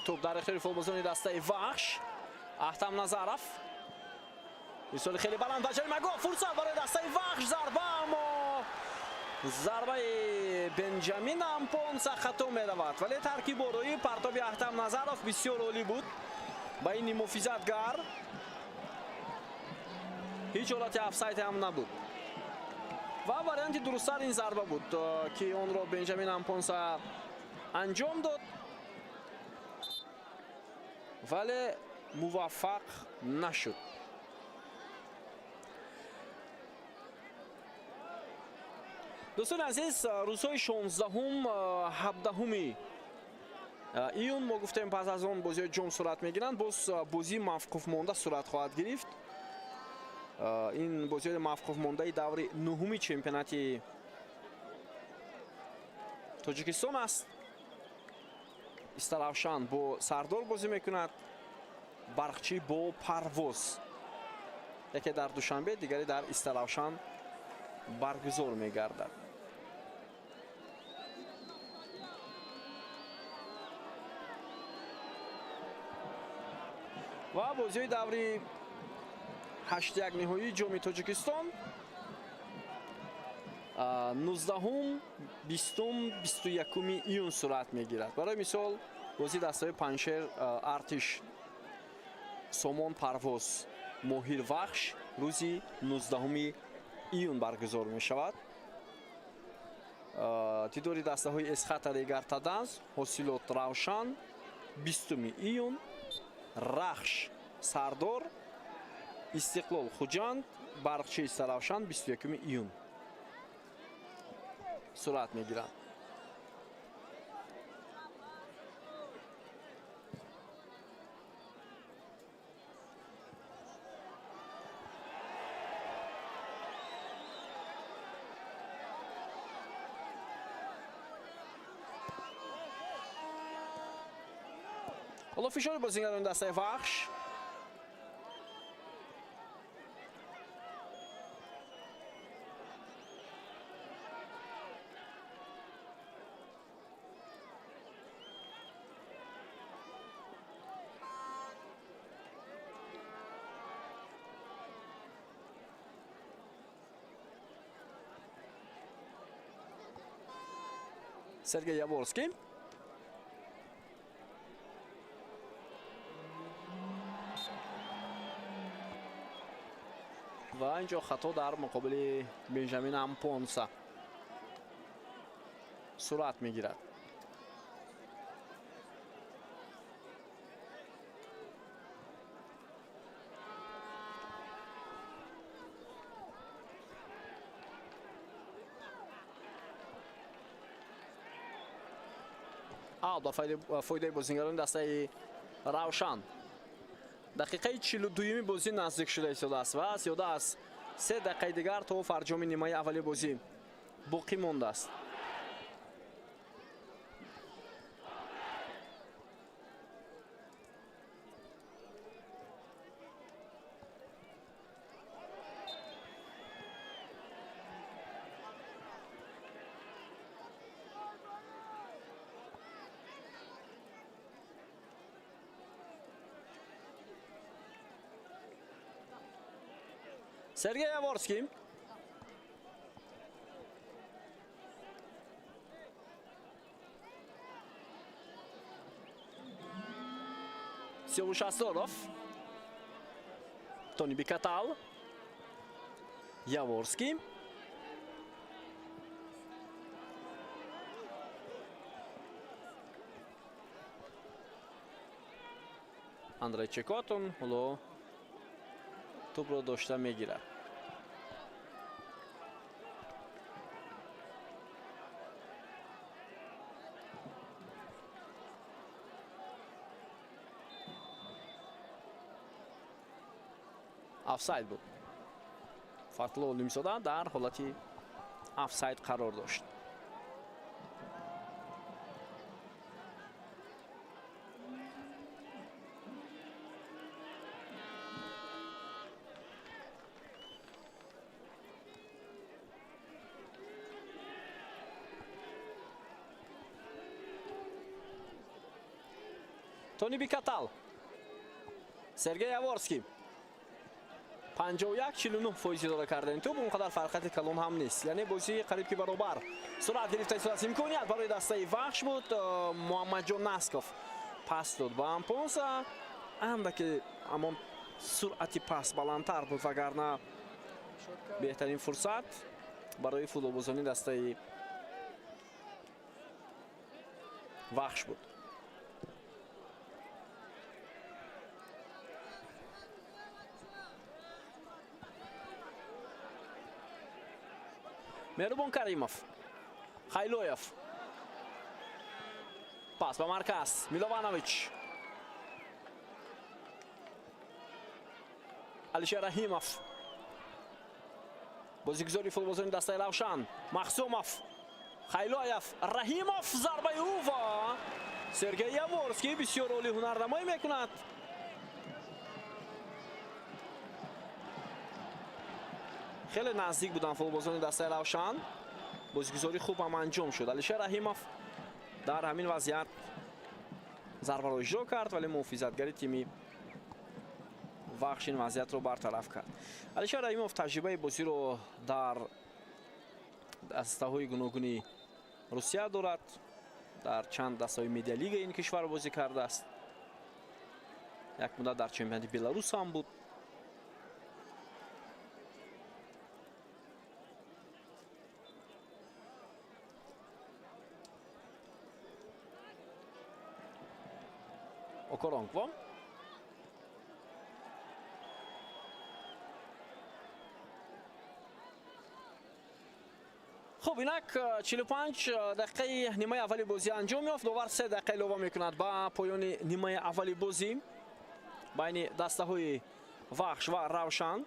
Тӯб дар ихтиёри футболбозони дастаи Вахш. Аҳтам Назаров. Ирсоли хеле баланд ба ҷаримагоҳ. Фурсат барои дастаи Вахш. Зарба, аммо зарбаи Бенҷамин Ампонса хато меравад. Вале таркиборои партоби Аҳтам Назаров бисёр олӣ буд. Ба ин муҳофизатгар ҳеҷ ҳолати офсайд ҳам набуд. Ва варианти дурусттар ин зарба буд, ки онро Бенҷамин Ампонса анҷом дод, вале муваффақ нашуд. Дӯстони азиз, рӯзҳои 16-ум, 17-уми июн мо гуфтем, пас аз он бозиҳои ҷом сурат мегиранд, боз бозии мавқуфмонда сурат хоҳад гирифт. Ин бозиҳои мавқуфмондаи даври 9-уми чемпионати Тоҷикистон аст. Истаравшан бо Сардор бозӣ мекунад, Барқчӣ бо Парвоз. Яке дар Душанбе, дигаре дар Истаравшан баргузор мегардад. Ва бозиҳои даври 8-1 ниҳоии ҷоми Тоҷикистон 19-ум, 20-ум, 21-уми июн сурат мегирад. Барои мисол, бозии дастаҳои Панҷшер Артиш, Сомон Парвоз, Моҳир Вахш рӯзи 19-уми июн баргузор мешавад. Дидори дастаҳои Эсхата Регартаданс, Ҳосилот Равшан 20-уми июн, Рахш Сардор, Истиқлол Хуҷанд, Барқчи Истаравшан 21-уми июн сурат мегиранд. Ҳоло фишори бозигарони дастаи Вахш. Сергей Яворский. Ва инҷо хато дар муқобили Бенҷамин Ампонса сурат мегирад. Аут ба фоидаи бозигарони дастаи Равшан. Дақиқаи 42-юми бозӣ наздик шуда истодааст ва зиёда аз 3 дақиқаи дигар то фарҷоми нимаи аввали бозӣ боқӣ мондааст. Сергей Яворский. Сиёвуш Асроров. Тони Бикатал, Яворский. Андрей Чекотон ҳоло тӯпро дошта мегирад. Офсайд буд. Фатҳулло Олимзода дар ҳолати офсайд қарор дошт. Тони Бикатал, Сергей Яворский. 51-49 фоизи идора кардани тӯб, он қадар фарқияти калон ҳам нест. Яъне бозӣ қариб ки баробар сурат гирифта истодааст. Имконият барои дастаи Вахш буд. Муҳаммадҷон Насков пас дод ба Ампонса. Андаке ҳамон суръати пас баландтар буд, вагарна беҳтарин фурсат барои футболбозони дастаи Вахш буд. Меҳрубон Каримов, Хайлоев, пас ба марказ, Милованович, Алишер Раҳимов, бозигузори футболбозони дастаи Равшан, Махсумов, Хайлоев, Раҳимов, зарбаи ӯ ва Сергей Яворский бисёр олӣ ҳунарнамоӣ мекунад. Хеле наздик буданд футболбозони дастаи Равшан. Бозигузорӣ хуб ҳам анҷом шуд. Алишер Раҳимов дар ҳамин вазъият зарбаро иҷро кард, вале муҳофизатгари тими Вахш ин вазъиятро бартараф кард. Алишер Раҳимов таҷрибаи бозиро дар дастаҳои гуногуни Русия дорад. Дар чанд дастаҳои медиалигаи ин кишвар бозӣ кардааст. Як муддат дар чемпионати Беларус ҳам буд. Окоронкво. Хуб, инак 45 дақиқаи нимаи аввали бозӣ анҷом ёфт. Довар 3 дақиқа илова мекунад ба поёни нимаи аввали бозӣ байни дастаҳои Вахш ва Равшан.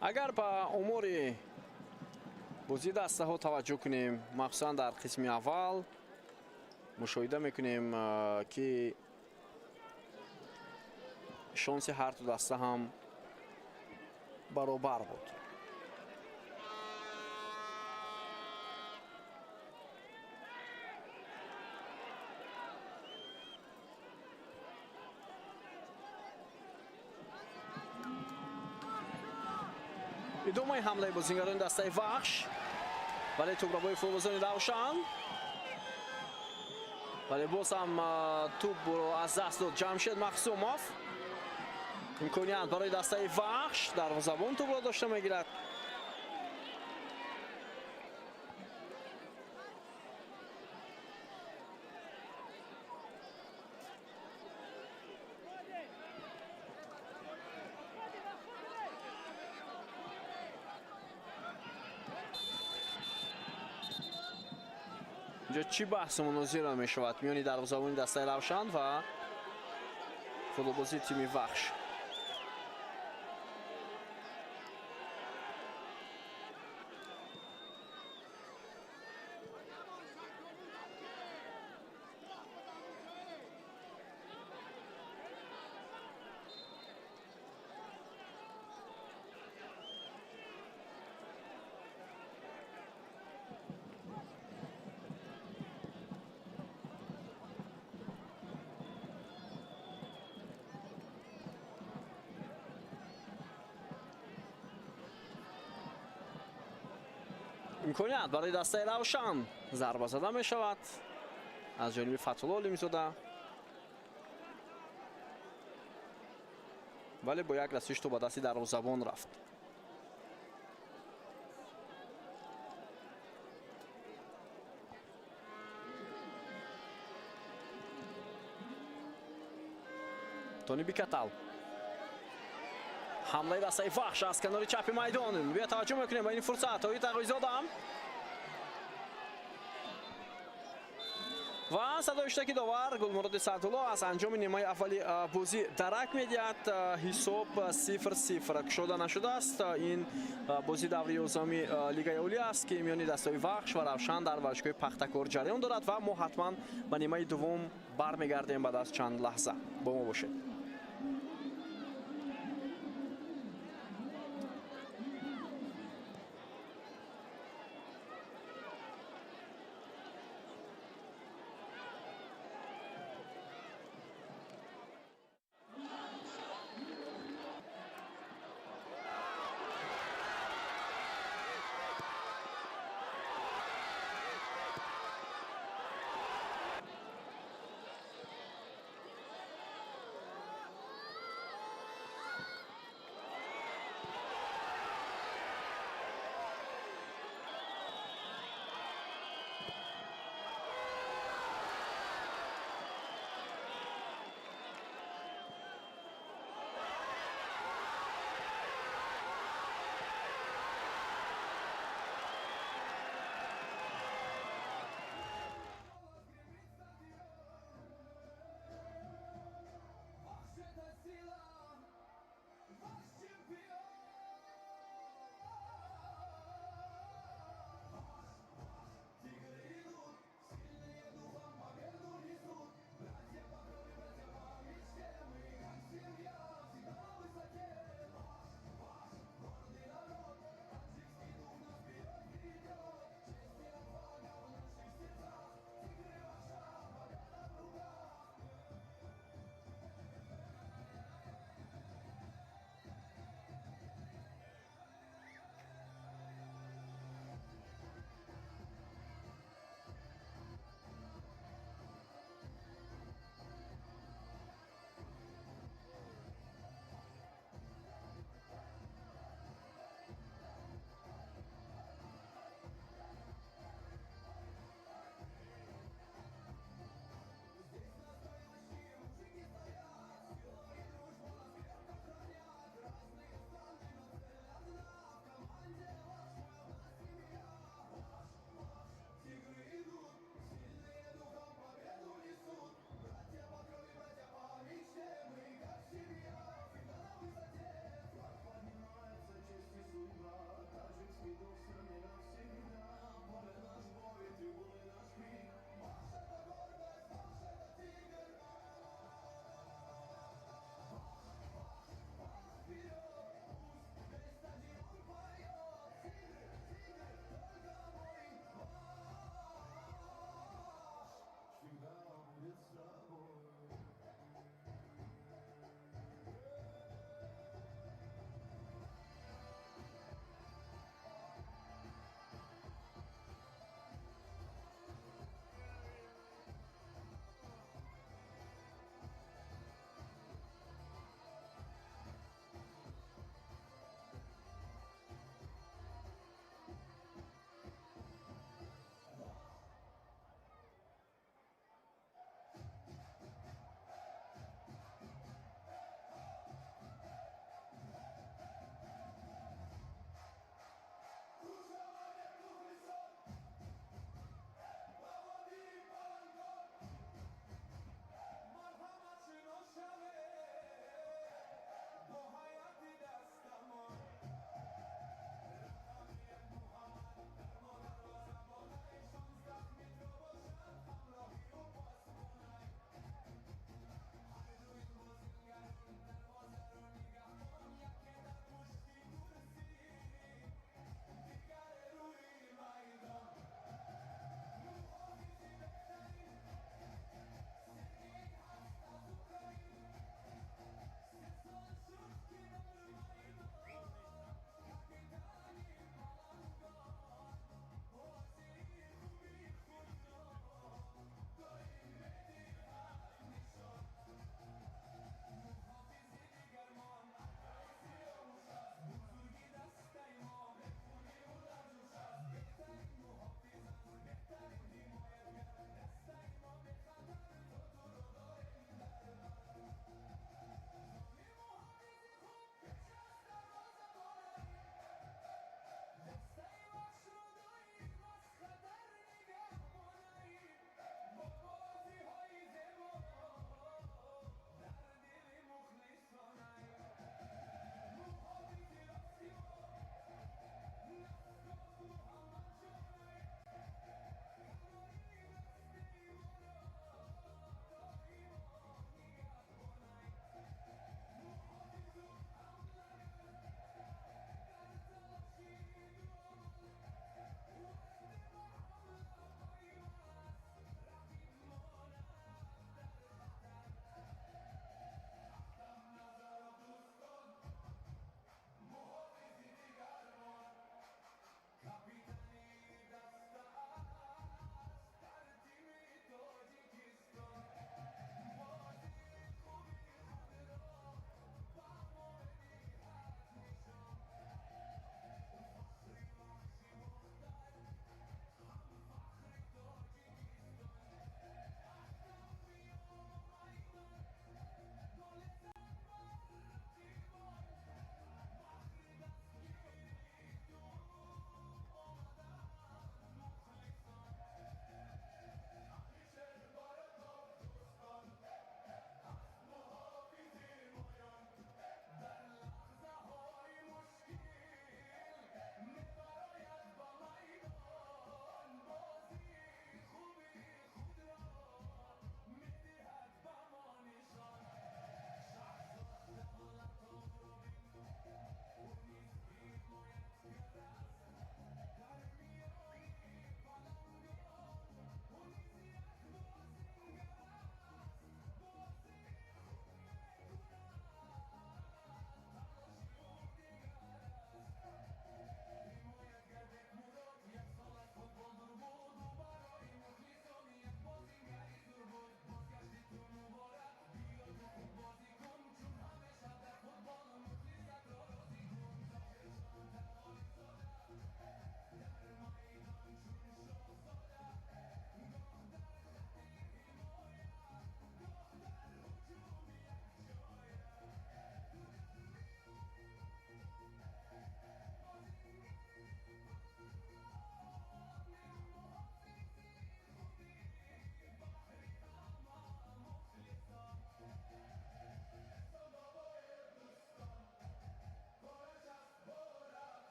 Агар ба омори бозии дастаҳо таваҷҷӯҳ кунем, махсусан дар қисми аввал мушоҳида мекунем, ки шонси ҳар ду даста ҳам баробар буд. Идомаи ҳамлаи бозигарони дастаи Вахш, вале тӯбрабои футболбозони Равшан, вале боз ҳам тӯбро аз даст дод Ҷамшед Махсумов. Имконият барои дастаи Вахш, дарвозабон тӯбро дошта мегирад. Инҷо чӣ баҳсу мунозира мешавад миёни дарвозабони дастаи Равшан ва футболбозии тими Вахш. Имконият барои дастаи Равшан, зарба зада мешавад аз ҷониби Фатҳулло Олимзода, вале бо як расиш то ба дасти дарвозабон рафт. Тони Бикатал. Ҳамлаи дастаи Вахш аз канори чапи майдон. Бия таваҷҷӯҳ мекунем ба ин фурсат. Тоҳир Тағоизода ва садои иштаки довар Гулмуроди Саъдулло аз анҷоми нимаи аввали бозӣ дарак медиҳад. Ҳисоб 0-0 кушода нашудааст. Ин бозӣ даври 11-уми Лигаи Олӣ аст, ки миёни дастаҳои Вахш ва Равшан дар варзишгоҳи Пахтакор ҷараён дорад ва мо ҳатман ба нимаи дуввум бармегардем баъд аз чанд лаҳза. Бо мо бошед.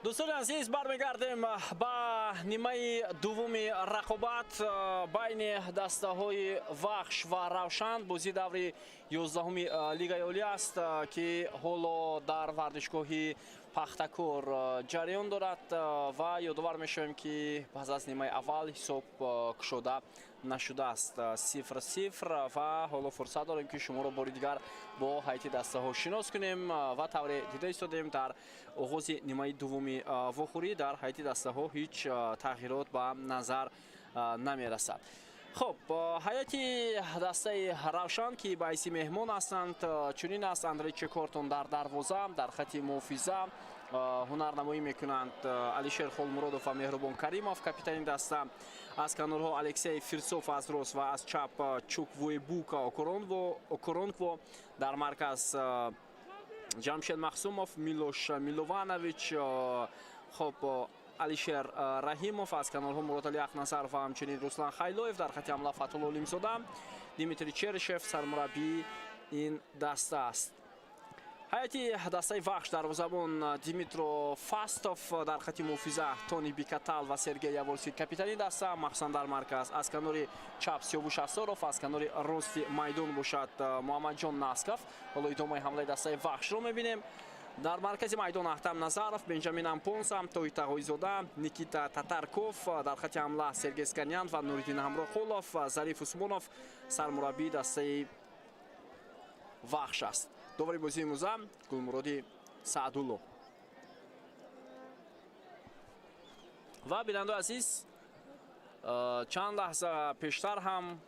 Дӯстони азиз, бармегардем ба нимаи дуввуми рақобат байни дастаҳои Вахш ва Равшан. Бозии даври 11-уми Лигаи Олӣ аст, ки ҳоло дар варзишгоҳи Пахтакор ҷараён дорад, ва ёдовар мешавем, ки пас аз нимаи аввал ҳисоб кушода нашудааст, 0-0, ва ҳоло фурсат дорем, ки шуморо бори дигар бо ҳайати дастаҳо шинос кунем. Ва тавре дида истодем, дар оғози нимаи дуввуми вохӯрӣ дар ҳайати дастаҳо ҳеҷ тағйирот ба назар намерасад. Хуб, ҳайати дастаи Равшан, ки ба ҳайси меҳмон ҳастанд, чунин аст: Андрей Чекортон дар дарвоза, дар хати муҳофиза ҳунарнамоӣ мекунанд Алишер Холмуродов ва Меҳрубон Каримов, капитани даста. Аз канорҳо Алексей Фирсов аз рост ва аз чап Чуквуебука Окоронкво, дар марказ Ҷамшед Махсумов, Милош Милованович, хоб, Алишер Раҳимов, аз канорҳо Муродали Ақназаров ва ҳамчунин Руслан Хайлоев, дар хати ҳамла Фатулло Олимзода. Дмитрий Черышев сармураббии ин даста аст. Ҳайати дастаи Вахш: дарвозабон Димитро Фастов, дар хати муҳофиза Тони Бикатал ва Сергей Яворский, капитани даста, махсусан дар марказ. Аз канори чап Сиёвуш Асоров, аз канори рости майдон бошад Муҳаммадҷон Насков. Ҳоло идомаи ҳамлаи дастаи Вахшро мебинем. Дар маркази майдон Ахтам Назаров, Бенҷамин Ампонса, Тоҳир Тағоизода, Никита Татарков, дар хати ҳамла Сергей Сканян ва Нуриддин Ҳамроқулов. Зариф Усмонов сармураббии дастаи Вахш аст. Довари бозии имрӯза Гулмуроди Саъдулло. Ва, бинандаи азиз, чанд лаҳза пештар ҳам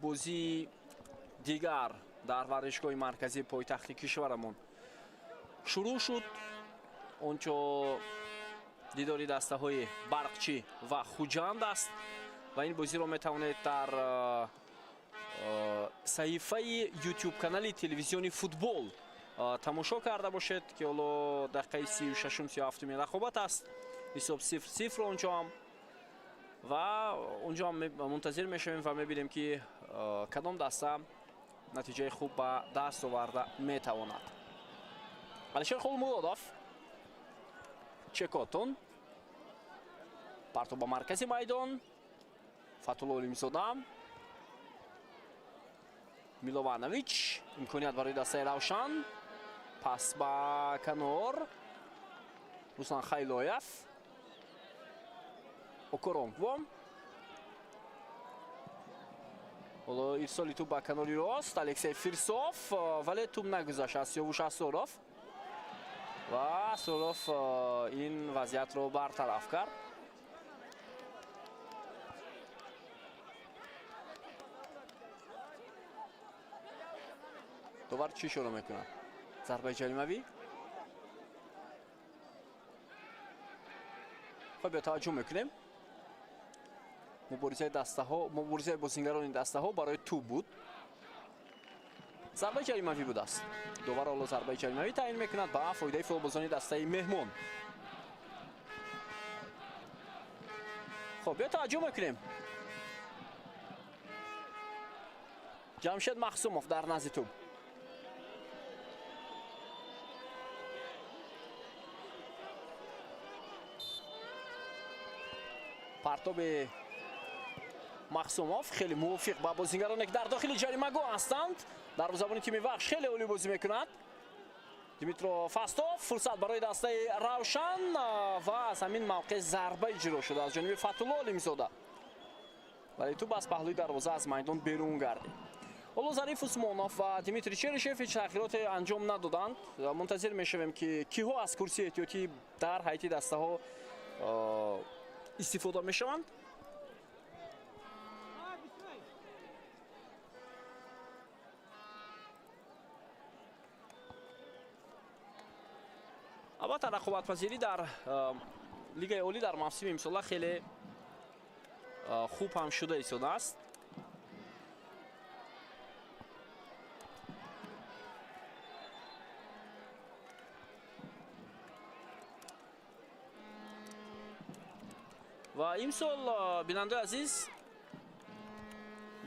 бозии дигар дар варзишгоҳи марказии пойтахти кишварамон шурӯъ шуд. Ончо дидори дастаҳои Барқчӣ ва Хуҷанд аст ва ин бозиро метавонед дар саҳифаи YouTube канали телевизиони футбол тамошо карда бошед, ки ҳоло дақиқаи 36-ум, 37-уми рақобат аст. Ҳисоб 0-0 онҷо ҳам, ва онҷо ҳам мунтазир мешавем ва мебинем, ки кадом даста натиҷаи хуб ба даст оварда метавонад. Алишер Холмуродов, Чекотон, партоб ба маркази майдон, Фатулло Олимзода, Милованович, имконият барои дастаи Равшан, пас ба канор, Руслан Хайлоев, Окоронкво. Ҳоло ирсоли тӯб ба канори рост, Алексей Фирсов, вале тӯб нагузашт аз Сиёвуш Асоров ва Асоров ин вазъиятро бартараф кард. Довар чӣ ишора мекунад? Зарбаи ҷаримавӣ? Хоб, биё таваҷҷӯҳ мекунем. Муборизаи дастаҳо, муборизаи бозингарони дастаҳо барои тӯб буд. Зарбаи ҷаримавӣ будааст. Довар ҳоло зарбаи ҷаримавӣ таъин мекунад ба фоидаи футболбозони дастаи меҳмон. Хоб, биё таваҷҷӯҳ мекунем. Ҷамшед Махсумов дар назди тӯб. Партоби Махсумов хеле мувофиқ ба бозингароне, ки дар дохили ҷаримагоҳ ҳастанд. Дарвозабони тими Вахш хеле олӣ бозӣ мекунад. Димитро Фастов, фурсат барои дастаи Равшан ва аз ҳамин мавқеъ зарба иҷро шуда аз ҷониби Фатулло Олимзода, вале тӯб аз паҳлӯи дарвоза аз майдон берун гардид. Ҳоло Зариф Усмонов ва Дмитрий Черышев ҳеҷ тағйироте анҷом надоданд. Мунтазир мешавем, ки киҳо аз курсии эҳтиётӣ дар ҳайати дастаҳо истифода мешаванд. Албатта, рақобатпазирӣ дар Лигаи Олӣ дар мавсими имсола хеле хуб ҳам шуда истодааст. Ва имсол, бинандаи азиз,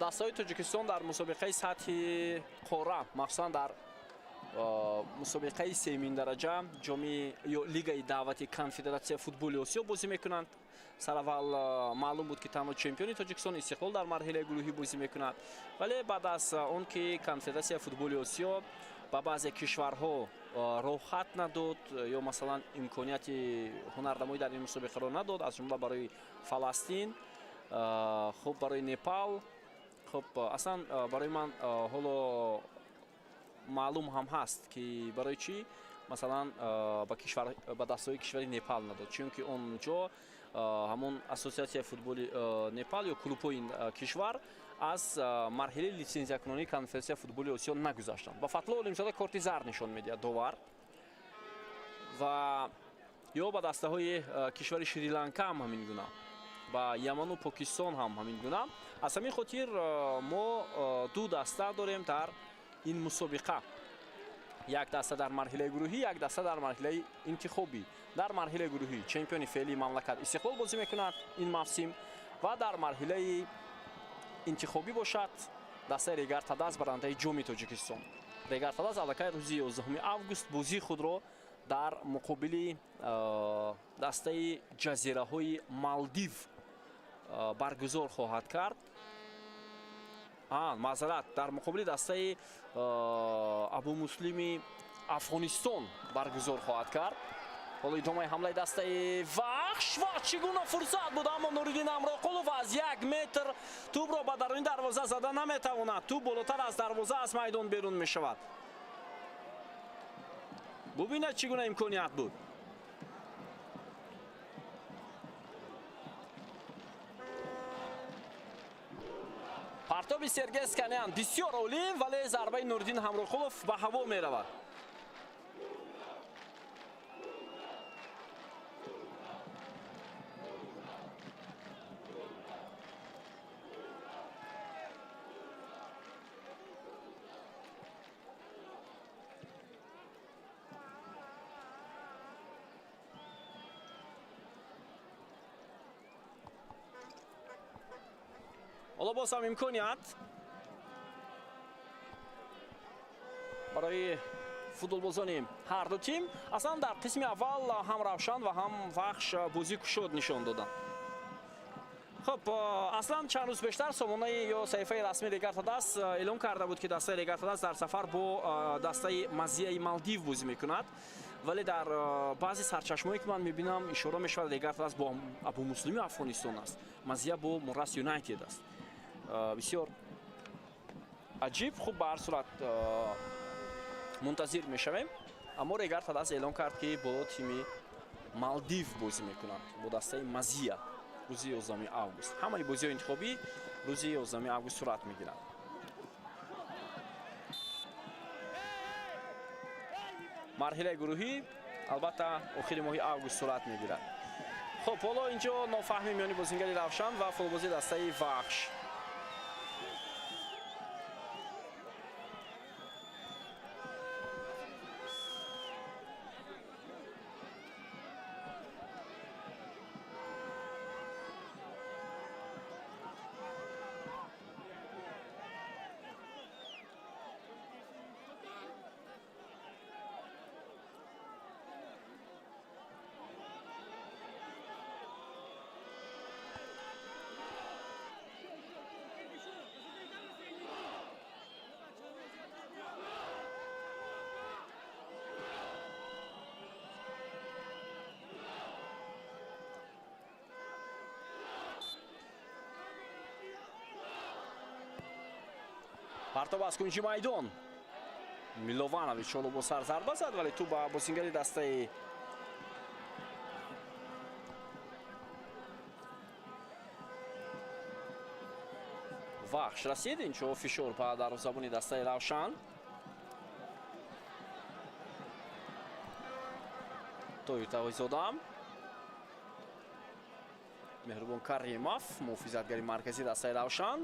дастаҳои Тоҷикистон дар мусобиқаи сатҳи қора, махсусан дар Мусобиқаи сеюмин дараҷа, ҷоми ё лигаи даъвати Конфедератсияи футболи Осиё бозӣ мекунанд. Сараввал маълум буд, ки танҳо чемпиони Тоҷикистон Истиқлол дар марҳилаи гурӯҳӣ бозӣ мекунад, вале баъд аз он ки Конфедератсияи футболи Осиё ба баъзе кишварҳо роҳат надод ё масалан имконияти ҳунарнамоӣ дар ин мусобиқаро надод, аз ҷумла барои Фаластин, хуб, барои Непал. Хуб, аслан барои ман ҳоло маълум ҳам ҳаст, ки барои чӣ масалан ба дастҳои кишвари Непал надод, чунки он ҷо ҳамон ассотсиатсияи футболи Непал ё клубҳои ин кишвар аз марҳилаи литсензиякунонии Конфедератсияи футболи Осиё нагузаштанд. Ба Фатло Олимзода корти зард нишон медиҳад довар ва ё ба дастаҳои кишвари Шри-Ланка ҳам ҳамин гуна, ба Яману Покистон ҳам ҳамин гуна. Аз ҳамин хотир мо ду даста дорем дар ин мусобиқа: як даста дар марҳилаи гурӯҳӣ, як даста дар марҳилаи интихобӣ. Дар марҳилаи гурӯҳӣ чемпиони феълии мамлакат Истиқлол бозӣ мекунад ин мавсим ва дар марҳилаи интихобӣ бошад дастаи Регар Тадаз, барандаи ҷоми Тоҷикистон. Регар Тадаз аллакай рӯзи 11 август бозии худро дар муқобили дастаи ҷазираҳои Малдив баргузор хоҳад кард. Маъзарат, дар муқобили дастаи Абумуслими Афғонистон баргузор хоҳад кард. Ҳоло идомаи ҳамлаи дастаи Вахш ва чӣ гуна фурсат буд, аммо Нуриддин Амроқулов аз як метр тӯбро ба даруни дарвоза зада наметавонад. Тӯб болотар аз дарвоза аз майдон берун мешавад. Бубинед, чӣ гуна имконият буд. Партоби Сергей Сканян бисёр олӣ, вале зарбаи Нуриддин Ҳамроқулов ба ҳаво меравад. Ҳоло боз ҳам имконият барои футболбозони ҳар ду тим. Аслан дар қисми аввал ҳам Равшан ва ҳам Вахш бозӣ кушод нишон доданд. Хуб, аслан чанд рӯз бештар сомонаи ё саҳифаи расмии Регар Тадаз эълон карда буд, ки дастаи Регар Тадаз дар сафар бо дастаи Мазияи Малдив бозӣ мекунад, вале дар баъзе сарчашмое ки ман мебинам, ишора мешавад, Регар Тадаз бо Абумуслими Афғонистон аст, Мазия бо Мурас Юнайтед аст. Бисёр аҷиб. Хуб, ба ҳар сурат мунтазир мешавем, аммо Регар Тадаз эълон кард, ки бо тими Малдив бозӣ мекунанд, бо дастаи Мазия, рӯзи 11 август. Ҳамаи бозиҳои интихобӣ рӯзи 11 август сурат мегиранд. Марҳилаи гурӯҳӣ албатта охири моҳи август сурат мегирад. Хуб, ҳоло инҷо нофаҳмӣ миёни бозингари Равшан ва футболбози дастаи Вахш. Партоб аз кунҷи майдон. Милованович ҳоло бо сар зарба зад, вале тӯб ба бозингари дастаи Вахш расид. Инҷо фишор ба дарвозабони дастаи Равшан. Тоҳир Тағоизода, Меҳрубон Каримов, муҳофизатгари марказии дастаи Равшан.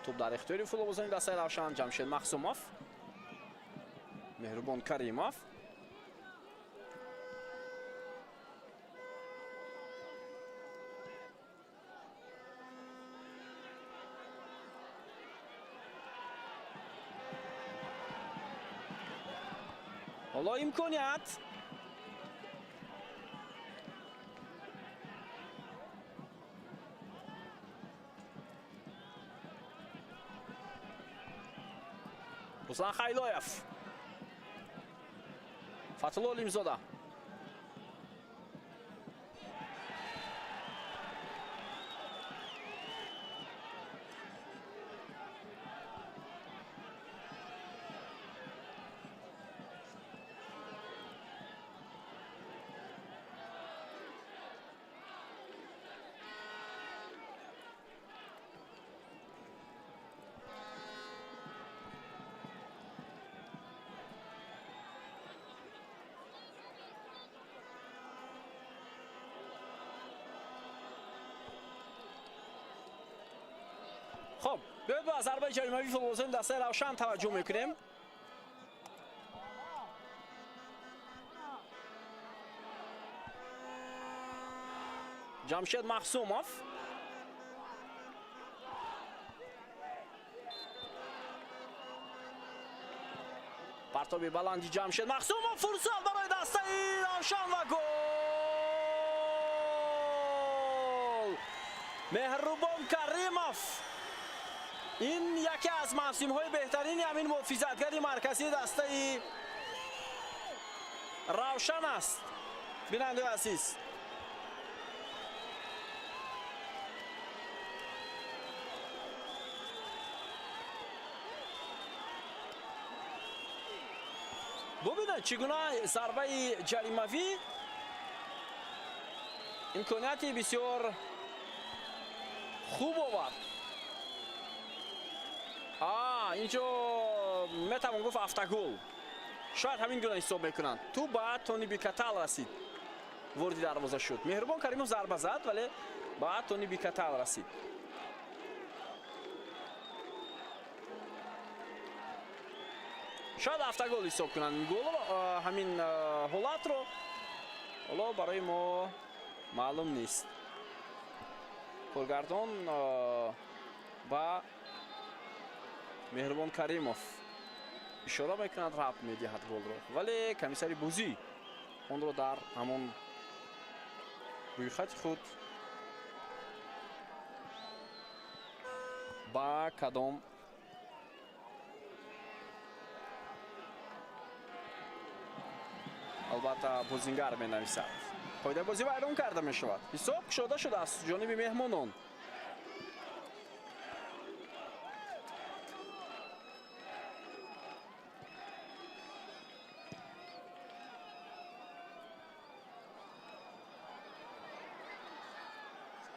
Тӯб дар ихтиёри футболбозони дастаи Равшан. Ҷамшед Махсумов, Меҳрубон Каримов. Ҳоло имконият. Руслан Хайлоев. Фатулло Олимзода. Хуб, биёед ба зарбаи ҷаримавии футболбозони дастаи Равшан таваҷҷӯҳ мекунем. Ҷамшед Махсумов. Партоби баланди Ҷамшед Махсумов, фурсат барои дастаи Равшан ва гол! Меҳрубон Каримов. Ин яке аз мавсимҳои беҳтарини ҳамин муҳофизатгари марказии дастаи Равшан аст. Бинандаи азиз, бубинед чӣ гуна зарбаи ҷаримавӣ имконияти бисёр хуб овард. Инҷо метавон гуфт автогол. Шояд ҳамин гуна ҳисоб мекунанд. Тӯб ба Тони Бикатал расид. Вориди дарвоза шуд. Меҳрубон Каримов зарба зад, вале ба Тони Бикатал расид. Шояд автогол ҳисоб кунанд ин голро, ҳамин ҳолатро. Ҳоло барои мо маълум нест. Коргардон ба Меҳрубон Каримов ишора мекунад, рабт медиҳад голро, вале комиссари бозӣ онро дар ҳамон рӯйхати худ ба кадом албатта бозингар менависад. Қоидаи бозӣ вайрон карда мешавад. Ҳисоб кушода шуда аз ҷониби меҳмонон.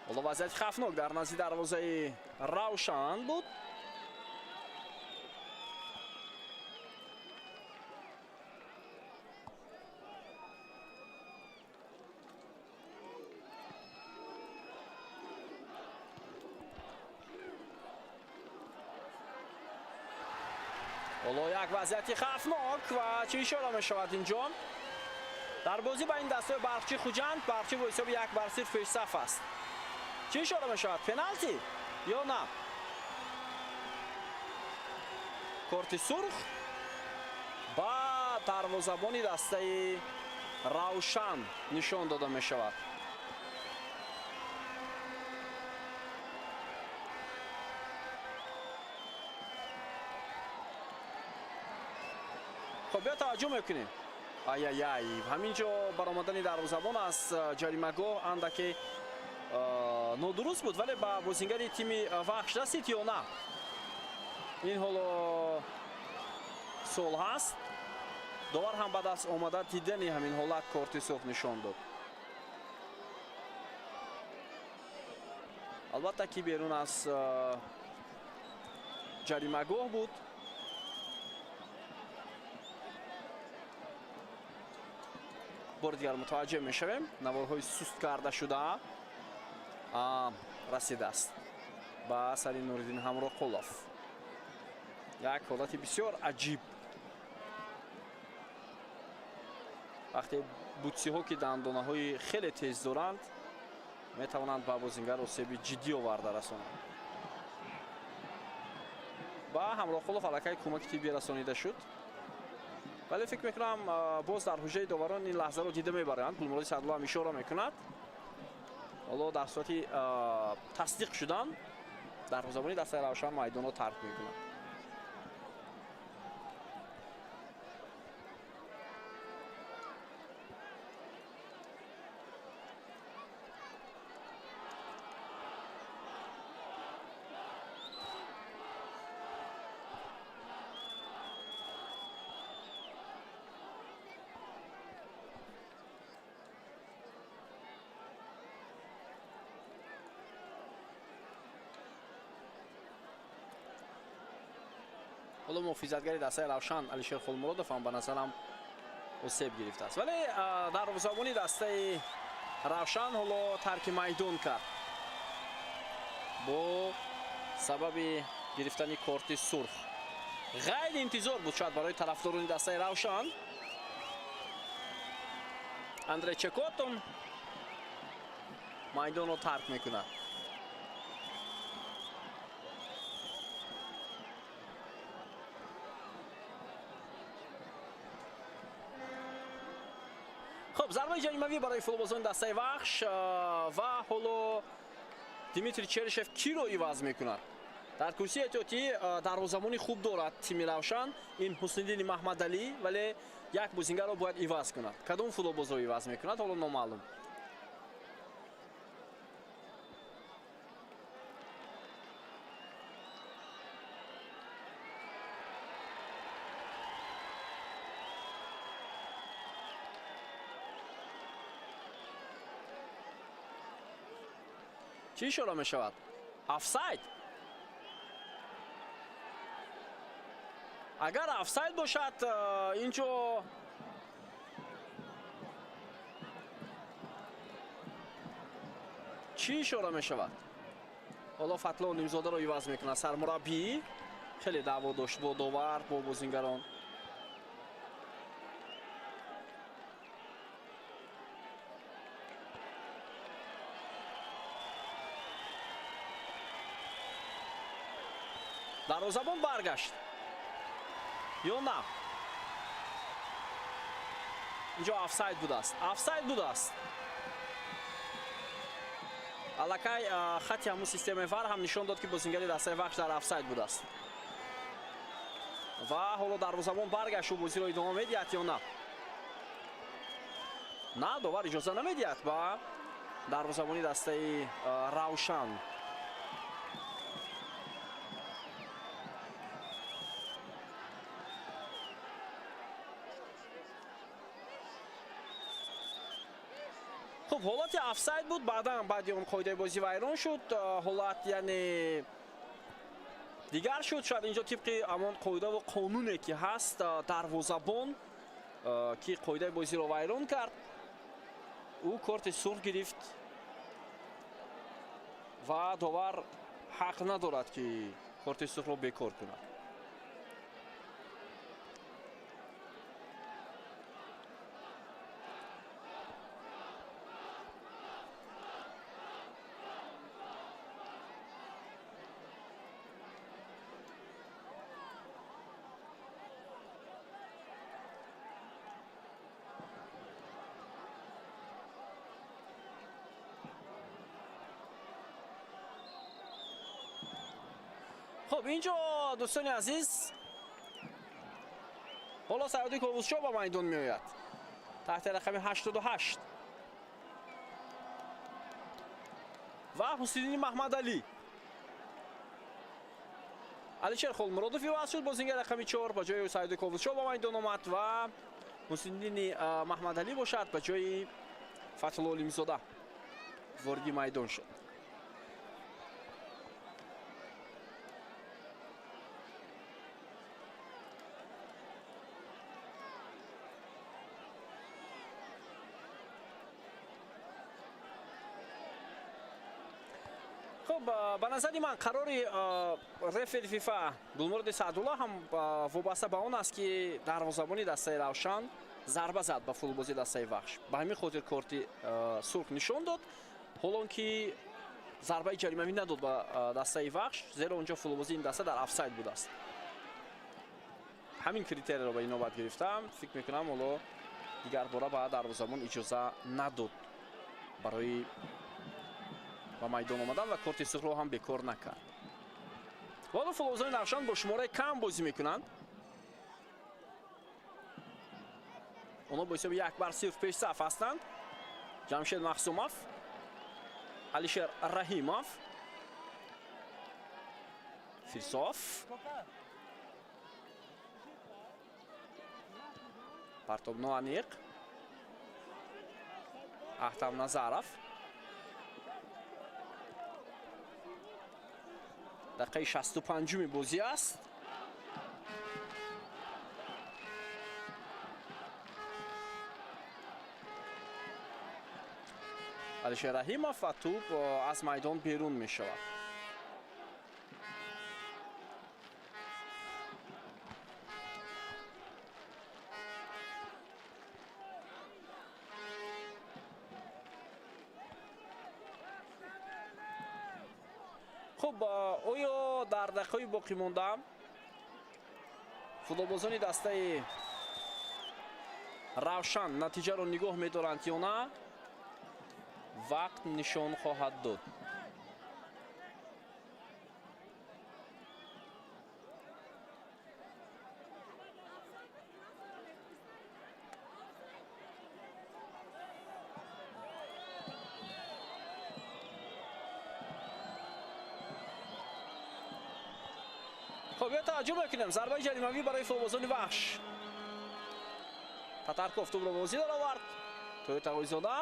Ҳоло вазъияти хавфнок дар назди дарвозаи Равшан буд. Ҳоло як вазъияти хавфнок ва чӣ ишора мешавад инҷо? Дар бозӣ ба ин дастаи Барқчи Хуҷанд, Барқчи бо ҳисоби 1-0 пешсаф аст. Чӣ ишора мешавад? Пеналти ё на? Корти сурх ба дарвозабони дастаи Равшан нишон дода мешавад. Хуб, биё таваҷҷӯҳ мекунем. Ай-ай-ай, ҳамин ҷо баромадани дарвозабон аз ҷаримагоҳ андаке нодуруст буд, вале ба бозингари тими Вахш расид ё на? Ин ҳоло суол ҳаст. Довар ҳам баъд аз омада дидани ҳамин ҳолат корти сурх нишон дод. Албатта ки берун аз ҷаримагоҳ буд. Бори дигар мутаваҷҷеҳ мешавем, наворҳои суст карда шуда расидааст ба сари Нуриддин Ҳамроқулов. Як ҳолати бисёр аҷиб. Вақте бутсиҳо ки дандонаҳои хеле тез доранд, метавонанд ба бозингар осеби ҷиддӣ оварда расонанд. Ба Ҳамроқулов аллакай кӯмаки тиббӣ расонида шуд. Вале фикр мекунам, боз дар ҳуҷраи доварон ин лаҳзаро дида мебаранд. Гулмуроди Саъдулло ҳам ишора мекунад. Ҳоло дар сурати тасдиқ шудан дарвозабони дастаи Равшан майдонро тарк мекунад. Ҳоло муҳофизатгари дастаи Равшан Алишер Хулмуродов ҳам ба назарам осеб гирифтааст, вале дарвозабони дастаи Равшан ҳоло тарки майдон кард бо сабаби гирифтани корти сурх. Ғайриинтизор буд шояд барои тарафдорони дастаи Равшан. Андрей Чекотон майдонро тарк мекунад. Хуб, зарбаи ҷаримавӣ барои футболбозони дастаи Вахш ва ҳоло Дмитрий Черишев киро иваз мекунад? Дар курсии эҳтиётӣ дарвозабони хуб дорад тими Равшан, ин Ҳусниддини Маҳмадалӣ, вале як бозингарро бояд иваз кунад. Кадом футболбозро иваз мекунад, ҳоло номаълум. Чӣ ишора мешавад? Офсайд. Агар офсайд бошад, инҷо чӣ ишора мешавад? Ҳоло Фатло Нимзодаро иваз мекунад сармураббӣ. Хеле даъво дошт бо довар, бо бозингарон. Дарвозабон баргашт ё на? Инҷо офсайд будааст, офсайд будааст. Аллакай хати ҳамун системаи ВАР ҳам нишон дод, ки бозингари дастаи Вахш дар офсайд будааст. Ва ҳоло дарвозабон баргашту бозиро идома медиҳад ё на? На, довар иҷоза намедиҳад ба дарвозабони дастаи Равшан. Хуб, ҳолати офсайд буд, баъдан баъди он қоидаи бозӣ вайрон шуд, ҳолат яъне дигар шуд. Шояд инҷо тибқи ҳамон қоидаву қонуне ки ҳаст, дарвозабон ки қоидаи бозиро вайрон кард, ӯ корти сурх гирифт ва довар ҳақ надорад, ки корти сурхро бекор кунад. Хуб, инҷо дӯстони азиз, ҳоло Саёди Ковусшо ба майдон меояд таҳти рақами 88 ва Ҳусиддини Маҳмадалӣ. Алишер Холмуродов иваз шуд, бозингари рақами 4 ба ҷои Саёди Ковусшо ба майдон омад ва Ҳусиддини Маҳмадалӣ бошад ба ҷои Фатҳулло Олимзода вориди майдон шуд. Хуб, ба назари ман қарори рефери ФИФА Гулмуроди Саъдулло ҳам вобаста ба он аст, ки дарвозабони дастаи Равшан зарба зад ба футболбози дастаи Вахш. Ба ҳамин хотир корти сурх нишон дод, ҳолон ки зарбаи ҷаримавӣ надод ба дастаи Вахш, зеро онҷо футболбози ин даста дар офсайд будааст. Ҳамин критерияро ба инобат гирифтам, фикр мекунам ҳоло дигарбора ба дарвозабон иҷоза надод барои ба майдон омадан ва корти сурхро ҳам бекор накард. Ҳоло футболбозони Равшан бо шумораи кам бозӣ мекунанд. Онҳо бо ҳисоби 1-0 пешсаф ҳастанд. Ҷамшед Махсумов, Алишер Раҳимов, Фирсов, партоб ноаниқ, Аҳтам Назаров. Дақиқаи 65-уми бозӣ аст. Алишер Раҳимов ва тӯб аз майдон берун мешавад. Хуб, оё дар дақиқаи боқӣ монда футболбозони дастаи Равшан натиҷаро нигоҳ медоранд ё на, вақт нишон хоҳад дод. Хуб, биё таваҷҷӯҳ мекунем. Зарбаи ҷаримавӣ барои футболбозони Вахш. Татарков тӯбро бозӣ даровард. Тоҳир Тағоизода.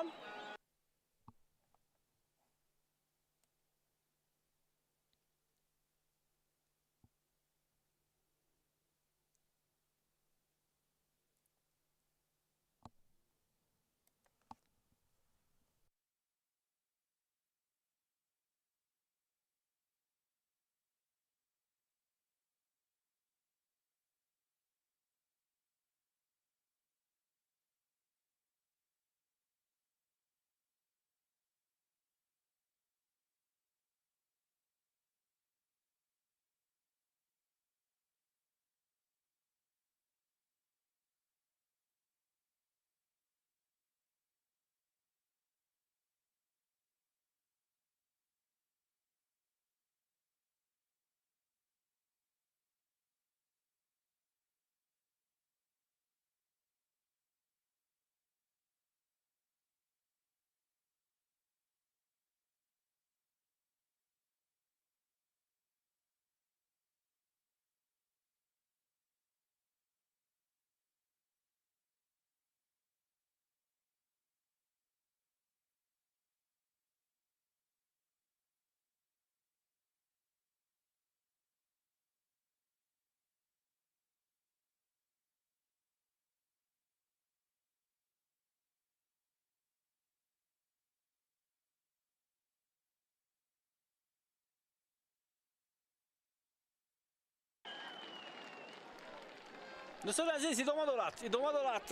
Дӯстони азиз, идома дорад, идома дорад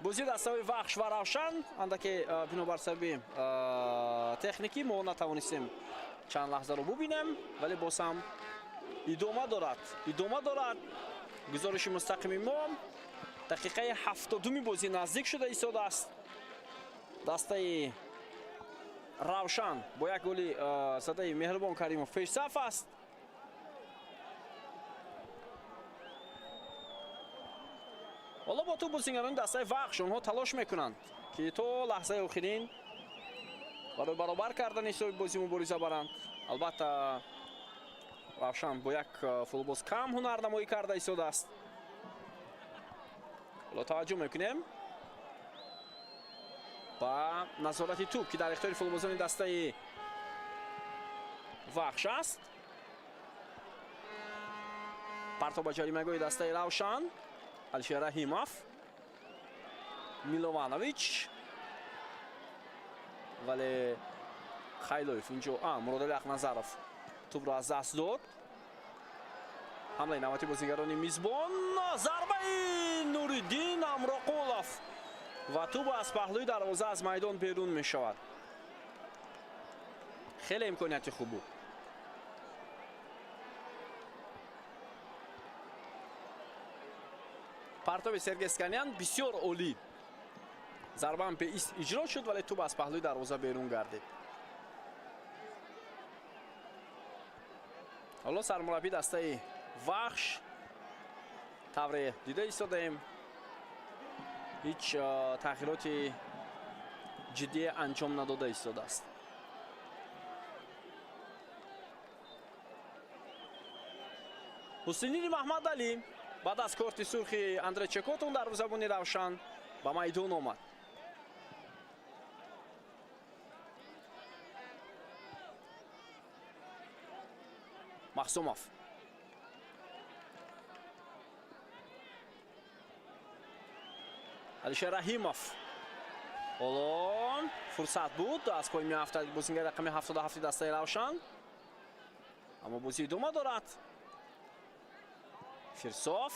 бозии дастаҳои Вахш ва Равшан. Андаке бинобар сабаби техникӣ мо натавонистем чанд лаҳзаро бубинем, вале боз ҳам идома дорад, идома дорад гузориши мустақими мо. Дақиқаи 70-уми бозӣ наздик шуда истодааст. Дастаи Равшан бо як голи задаи Меҳрубон Каримов пешсаф аст. Ҳоло бо тӯб бозигарони дастаи Вахш онҳо талош мекунанд, ки то лаҳзаи охирин барои баробар кардани ҳисоби бозӣ мубориза баранд. Албатта, Равшан бо як футболбоз кам ҳунарнамоӣ карда истодааст. Ҳоло таваҷҷӯҳ мекунем ба назорати тӯб, ки дар ихтиёри футболбозони дастаи Вахш аст. Партоб ба ҷаримагоҳи дастаи Равшан. Алишер Раҳимов, Милованович, вале Хайлоев инҷо, Муродали Ақназаров тӯбро аз даст дод. Ҳамлаи навбати бозигарони мизбон, зарбаи Нуриддин Амроқулов ва тӯб аз паҳлӯи дарвоза аз майдон берун мешавад. Хеле имконияти хуб буд. Партоби Сергей Сканян бисёр олӣ. Зарбаам беист иҷро шуд, вале тӯб аз паҳлӯи дарвоза берун гардид. Ҳоло сармураббии дастаи Вахш, тавре дида истодаем, ҳеҷ тағйироти ҷиддие анҷом надода истодааст. Ҳусайнини Маҳмадалӣ баъд аз корти сурхи Андрей Чекотун дарвозабони Равшан ба майдон омад. Махсумов, Алишер Раҳимов. Ҳоло фурсат буд, аз пой меафтад бозингари рақами 77 дастаи Равшан, аммо бозӣ идома дорад. Фирсов,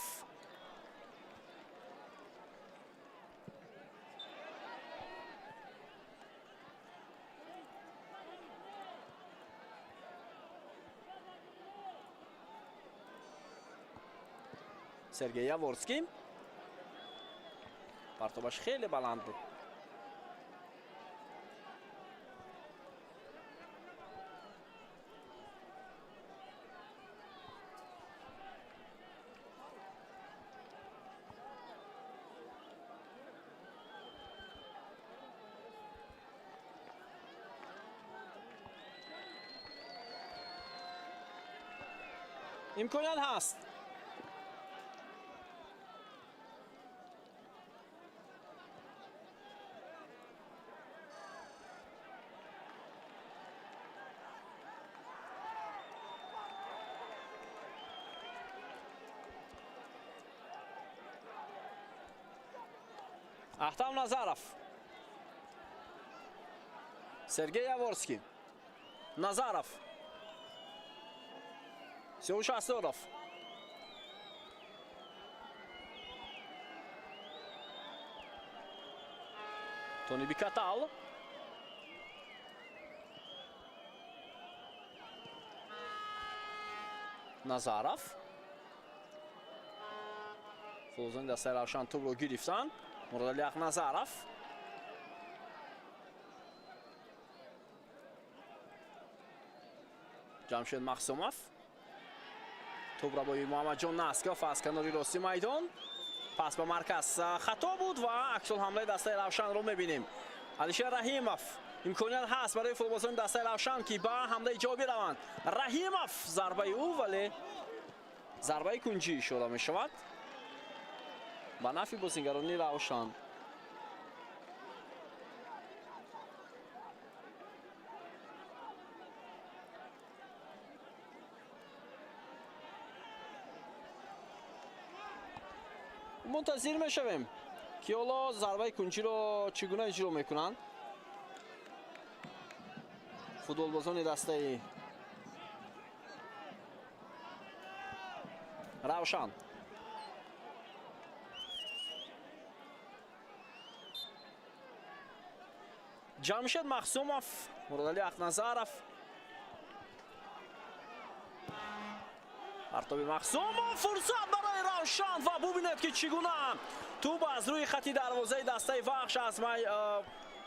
Сергей Яворский, партобаш хеле баланд буд. Имконият ҳаст. Ахтам Назаров, Сергей Яворский, Назаров, Сиёвуш Асроров. Тони Бикатал, Назаров. Фулозони дастаи Равшан тӯбро гирифтанд. Муродали Ақназаров, Ҷамшед Махсумов, тӯбро бо Муҳаммадҷон Насков аз канори рости майдон пас ба марказ, хато буд ва аксулҳамлаи дастаи Равшанро мебинем. Алишер Раҳимов, имконият ҳаст барои футболбозони дастаи Равшан, ки ба ҳамлаи ҷавобӣ раванд. Раҳимов, зарбаи ӯ, вале зарбаи кунҷӣ ишора мешавад ба нафъи бозингарони Равшан. Мунтазир мешавем, ки ҳоло зарбаи кунҷиро чӣ гуна иҷро мекунанд футболбозони дастаи Равшан. Ҷамшед Махсумов, Муродалӣ Ақназаров, партоби Махсумов, фурсат барои Равшан ва бубинед, ки чӣ гуна тӯб аз рӯи хати дарвозаи дастаи Вахш аз май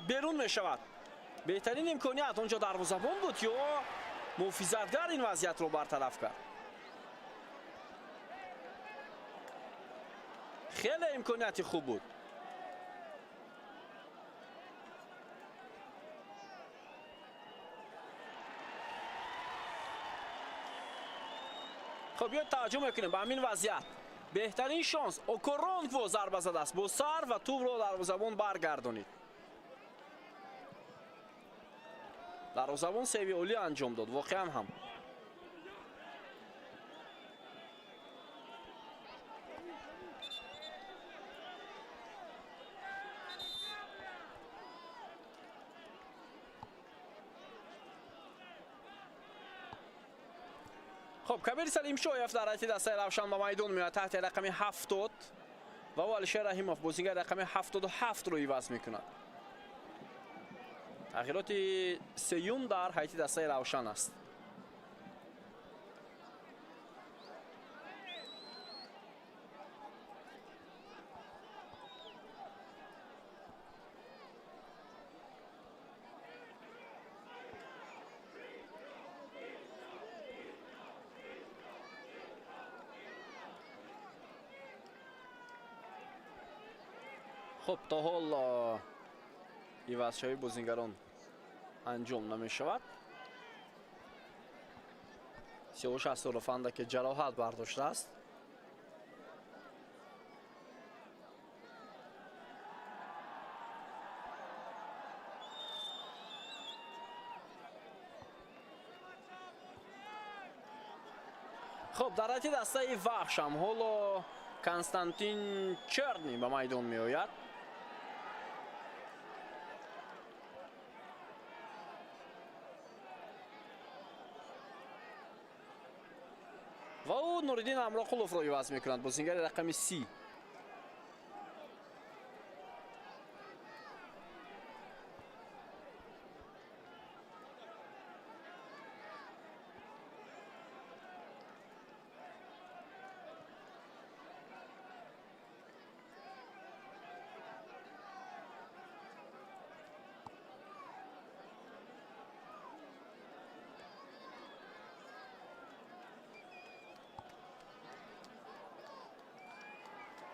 берун мешавад. Беҳтарин имконият, онҷо дарвозабон буд ё муҳофизатгар ин вазъиятро бартараф кард. Хеле имконияти хуб буд. Хуб, биёед таваҷҷӯҳ мекунем ба ҳамин вазъият. Беҳтарин шонс, Окоронкво зарба задааст бо сар ва тӯбро дарвозабон баргардонид. Дарвозабон сейви олӣ анҷом дод воқеан ҳам. Хуб, Кабир Салимшоев дар ҳайати дастаи Равшан ба майдон меояд таҳти рақами 70 ва ӯ Алишер Раҳимов, бозингари рақами 77-ро иваз мекунад. Тағйироти сеюм дар ҳайати дастаи Равшан аст. Хуб, то ҳол ивазшавии бозингарон анҷом намешавад. Сиёвуш Асроров андаке ҷароҳат бардоштааст. Хуб, дар ҳайати дастаи Вахш ҳам ҳоло Константин Черни ба майдон меояд. Ва ӯ Нуриддин Амроқуловро иваз мекунад, бозингари рақами 30.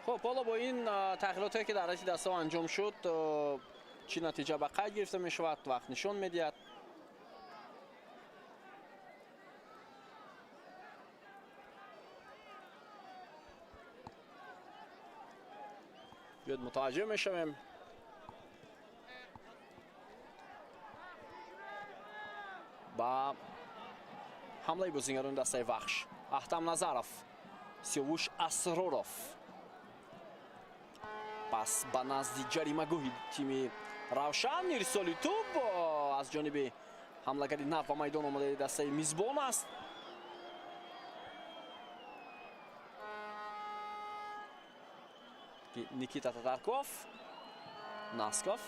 Хуб, ҳоло бо ин тағйиротҳое ки дар ҳайати дастаҳо анҷом шуд, чӣ натиҷа ба қайд гирифта мешавад, вақт нишон медиҳад. Биёд мутаваҷҷӯҳ мешавем. Ба ҳамлаи бозингарони дастаи Вахш. Аҳтам Назаров, Сиёвуш Асроров. Пас ба назди ҷаримагоҳи тими Равшан ирсоли тӯб аз ҷониби ҳамлагари нав ба майдон омадаи дастаи мизбон аст. Никита Татарков, Насков,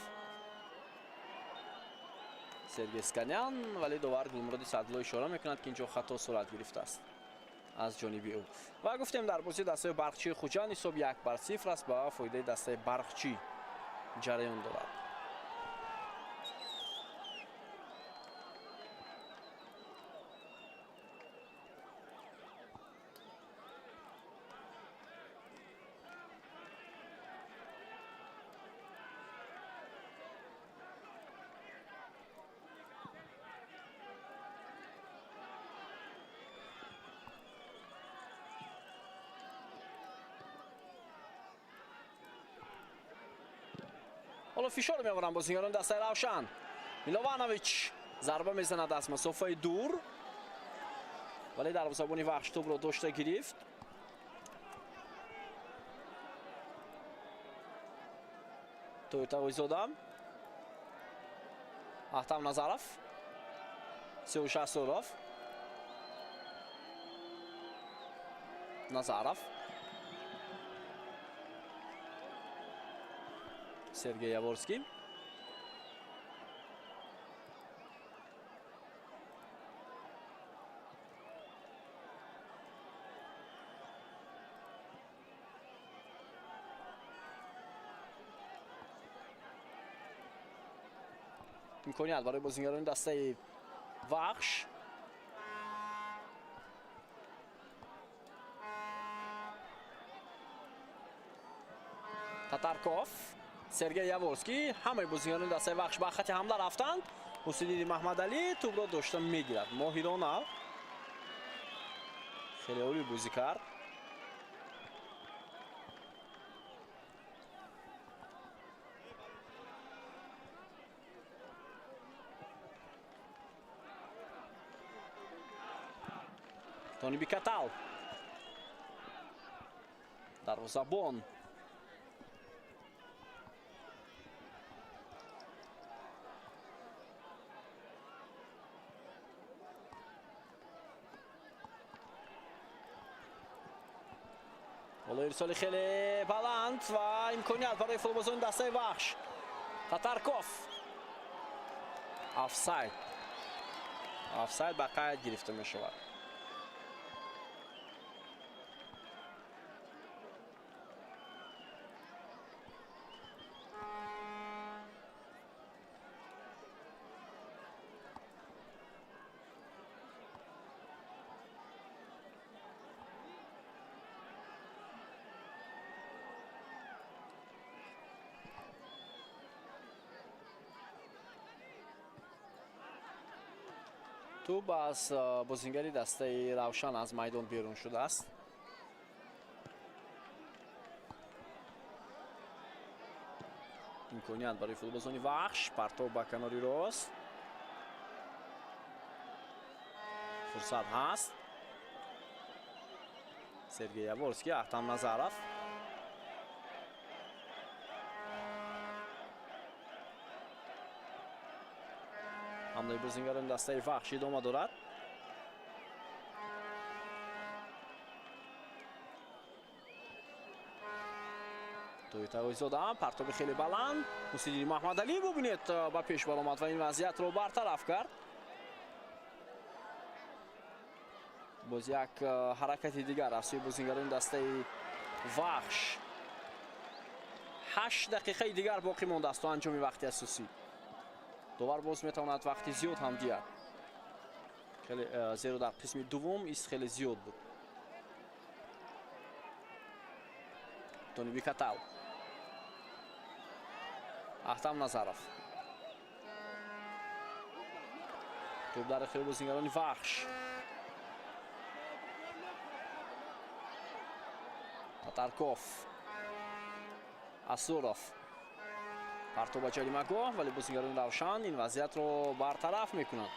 Сергей Сканян, вале довар Гулмуроди Саъдулло ишора мекунад, ки инҷо хато сурат гирифтааст аз ҷониби ӯ. Ва гуфтем, дар бозии дастаи Барқчии Хуҷанд ҳисоб 1-0 аст, ба фоидаи дастаи Барқчӣ ҷараён дорад. Ҳоло фишор меоваранд бозингарон дастаи Равшан. Милованович зарба мезанад аз масофаи дур, вале дарвозабони Вахш тӯбро дошта гирифт. Тойтағойзода, Аҳтам Назаров, Сиёвуш Асроров, Назаров, Сергей Яворский. Имконият барои бозингарони дастаи Вахш. Татарков, Сергей Яворский, ҳамаи бозингарони дастаи Вахш ба хати ҳамла рафтанд. Ҳусайниддин Маҳмадалӣ тӯбро дошта мегирад. Моҳирона хеле олӣ бозӣ кард. Тони Бикатал, дарвозабон. Ҳоло ирсоли хеле баланд ва имконият барои футболбозони дастаи Вахш. Татарков. Офсайд. Офсайд ба қайд гирифта мешавад. Тӯб аз бозингари дастаи Равшан аз майдон берун шудааст. Имконият барои футболбозони Вахш. Партов ба канори рост. Фурсат ҳаст. Сергей Яворский, Ахтам Назаров. Ҳамлаи бозингарони дастаи Вахш идома дорад. Тоитаоизода партоби хеле баланд. Мусиддини Маҳмадалӣ бубинед ба пеш баромад ва ин вазъиятро бартараф кард. Боз як ҳаракати дигар аз сӯи бозингарони дастаи Вахш. 8 дақиқаи дигар боқӣ мондааст то анҷоми вақти асосӣ. Довар боз метавонад вақти зиёд ҳам диҳад. Хеле зеро дар қисми дуввум ис хеле зиёд буд. Тони Бикатал. Ахтам Назаров. Тӯб дар ихтиёри бозингарони Вахш. Татарков. Асуров. Партов ба ҷаримагоҳ, вале бозингарони Равшан ин вазъиятро бартараф мекунанд.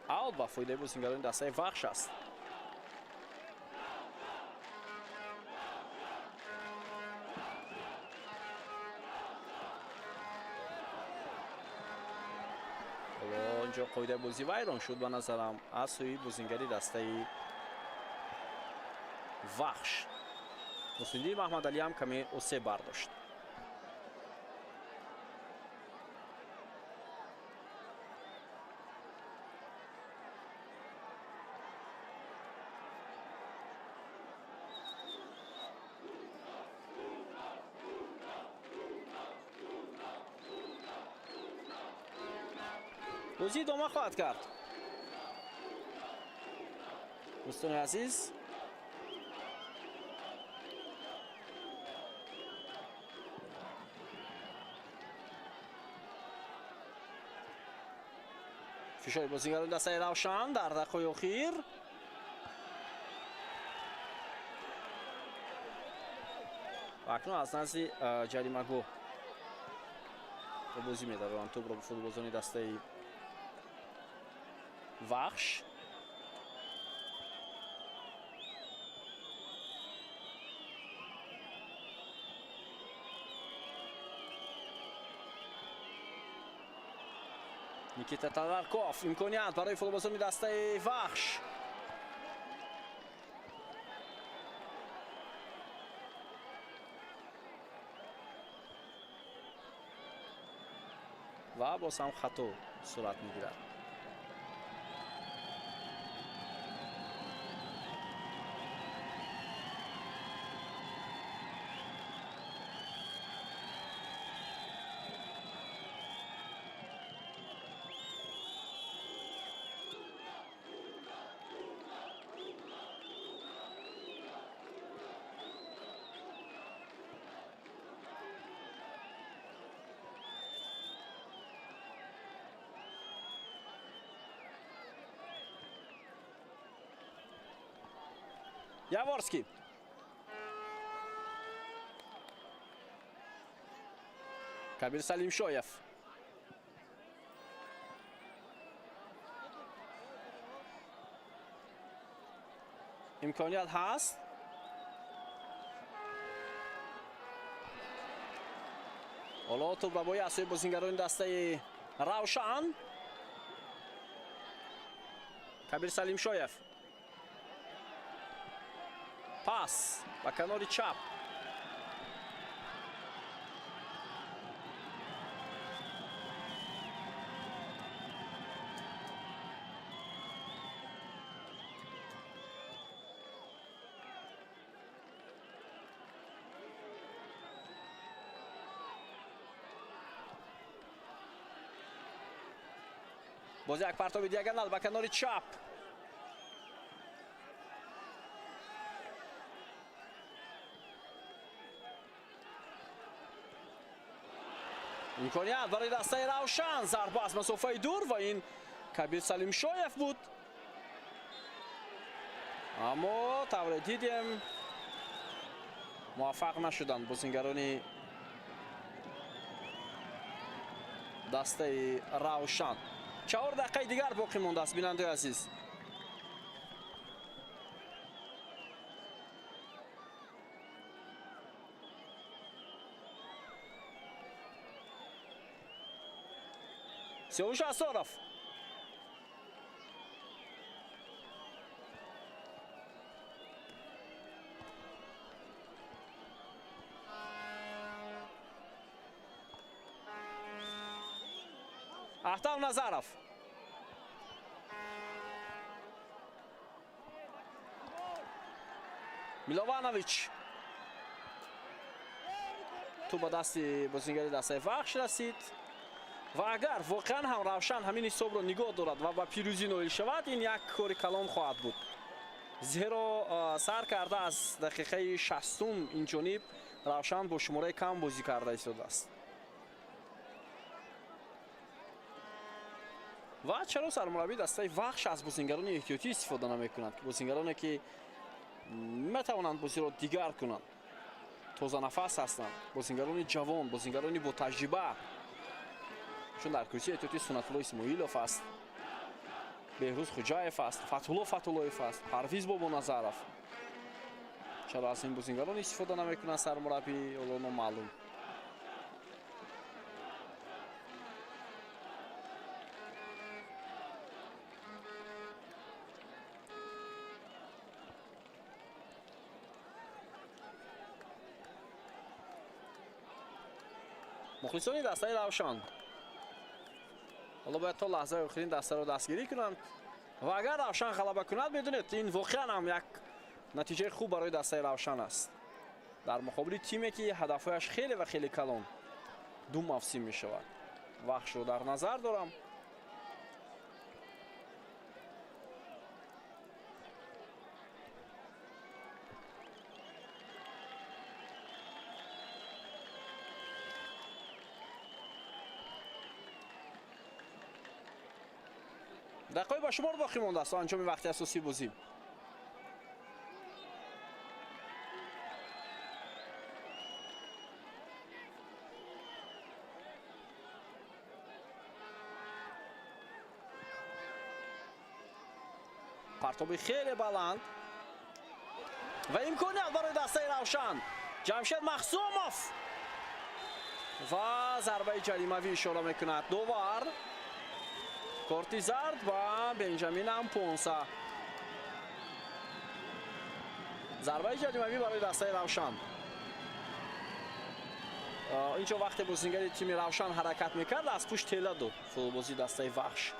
Аут ба фоидаи бозингарони дастаи Вахш аст. Ҳоло инҷо қоидаи бозӣ вайрон шуд ба назарам аз сӯи бозингари дастаи Вахш. Мусиддин Маҳмадалӣ ҳам каме осеб бардошт. Бозӣ идома хоҳад кард. Дӯстони азиз, фишори бозингарони дастаи Равшан дар дақиқаи охир. Ва акнун аз назди ҷаримагоҳ бозӣ медароранд тӯбро футболбозони дастаи Вахш. Никита Татарков. Имконият барои футболбозони дастаи Вахш. Ва боз ҳам хато сурат мегирад. Яворский. Кабир Салимшоев. Имконият ҳаст. Ҳоло тӯбрабои аз сӯи бозингарони дастаи Равшан. Кабир Салимшоев. Пас ба канори чап. Боз як партоби диагонал ба канори чап. Имконият барои дастаи Равшан, зарба аз масофаи дур ва ин Кабир Салимшоев буд. Аммо тавре дидем, муваффақ нашуданд бозингарони дастаи Равшан. 4 дақиқаи дигар боқӣ мондааст, бинандаи азиз. Сиёвуш Асоров. Ахтам Назаров. Милованович. Тӯп ба дасти бозингари дастаи Вахш расид. Ва агар воқеан ҳам Равшан ҳамин ҳисобро нигоҳ дорад ва ба пирӯзӣ ноил шавад, ин як кори калон хоҳад буд. Зеро сар карда аз дақиқаи 60 ин ҷониб Равшан бо шумораи кам бозӣ карда истодааст. Ва чаро сармураббии дастаи Вахш аз бозингарони эҳтиётӣ истифода намекунад? Бозингароне ки метавонанд бозиро дигар кунанд, тозанафас ҳастанд, бозингарони ҷавон, бозингарони бо таҷриба. Чун дар курсии эҳтиётӣ Суннатулло Исмоилов аст, Беҳрӯз Хуҷаев аст, Фатҳулло Фатҳуллоев аст, Парвиз Бобоназаров. Чаро аз ин бозингарон истифода намекунанд сармураббӣ, ҳоло номаълум. Мухлисони дастаи Равшан ҳоло бояд то лаҳзаи охирин дастаро дастгирӣ кунанд ва агар Равшан ғалаба кунад, медонед, ин воқеан ҳам як натиҷаи хуб барои дастаи Равшан аст дар муқобили тиме ки ҳадафҳояш хеле ва хеле калон ду мавсим мешавад. Вахшро дар назар дорам. Дақиқаи ба шумор боқӣ мондааст то анҷоми вақти асосии бозӣ. Партоби хеле баланд ва имконият барои дастаи Равшан. Ҷамшед Махсумов ва зарбаи ҷаримавӣ ишора мекунад довар. Корти зард ба Бенҷамин Ампонса. Зарбаи ҷаримавӣ барои дастаи Равшан. Инҷо вақте бозингари тими Равшан ҳаракат мекард, аз пушт тела дод футболбози дастаи Вахш.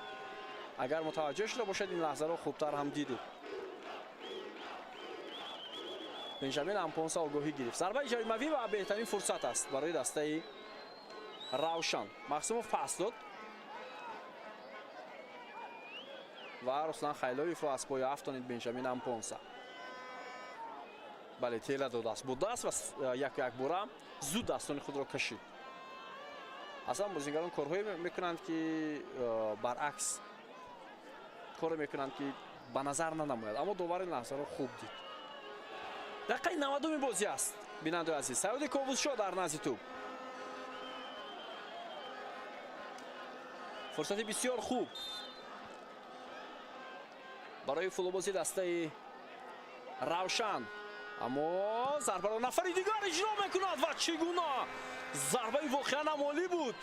Агар мутаваҷҷӯҳ шуда бошед, ин лаҳзаро хубтар ҳам дидед. Бенҷамин Ампонса огоҳӣ гирифт. Зарбаи ҷаримавӣ ва беҳтарин фурсат аст барои дастаи Равшан. Махсумов пас дод ва Руслан Хайлоевро аз пои афтонид Бенҷамин Ампонса. Бале, тела додааст бо даст ва яку як бора зуд дастони худро кашид. Аслан бозингарон корҳое мекунанд ки баръакс коре мекунанд ки ба назар нанамояд, аммо довар ин лаҳзаро хуб дид. Дақиқаи 90-уми бозӣ аст, бинандаи азиз. Саёди Ковусшо дар назди тӯб. Фурсати бисёр хуб барои футболбози дастаи Равшан, аммо зарбаро нафари дигар иҷро мекунад ва чӣ гуна зарбаи воқеан ҳам олӣ буд.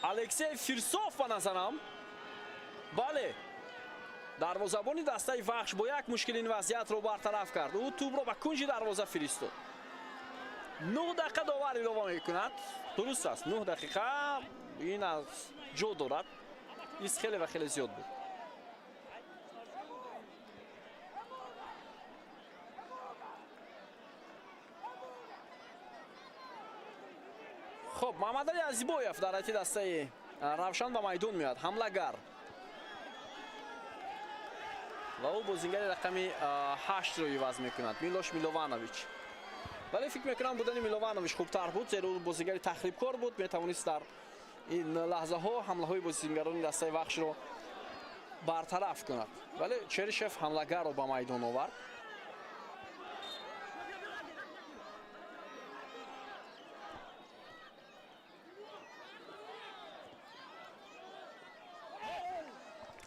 Алексей Фирсов ба назарам. Бале, дарвозабони дастаи Вахш бо як мушкил ин вазъиятро бартараф кард. Ӯ тӯбро ба кунҷи дарвоза фиристод. 9 дақиқа довар илова мекунад. Дуруст аст, 9 дақиқа ин аз ҷо дорад. Ис хеле ва хеле зиёд буд. Хуб, Муҳаммадалӣ Азибоев дар ҳайати дастаи Равшан ба майдон меояд, ҳамлагар. Ва ӯ бозингари рақами 8-ро иваз мекунад, Милош Милованович. Вале фикр мекунам, будани Милованович хубтар буд, зеро ӯ бозигари тахрибкор буд, метавонист дар ин лаҳзаҳо ҳамлаҳои бозигарони дастаи Вахшро бартараф кунад. Вале Черишев ҳамлагарро ба майдон овард.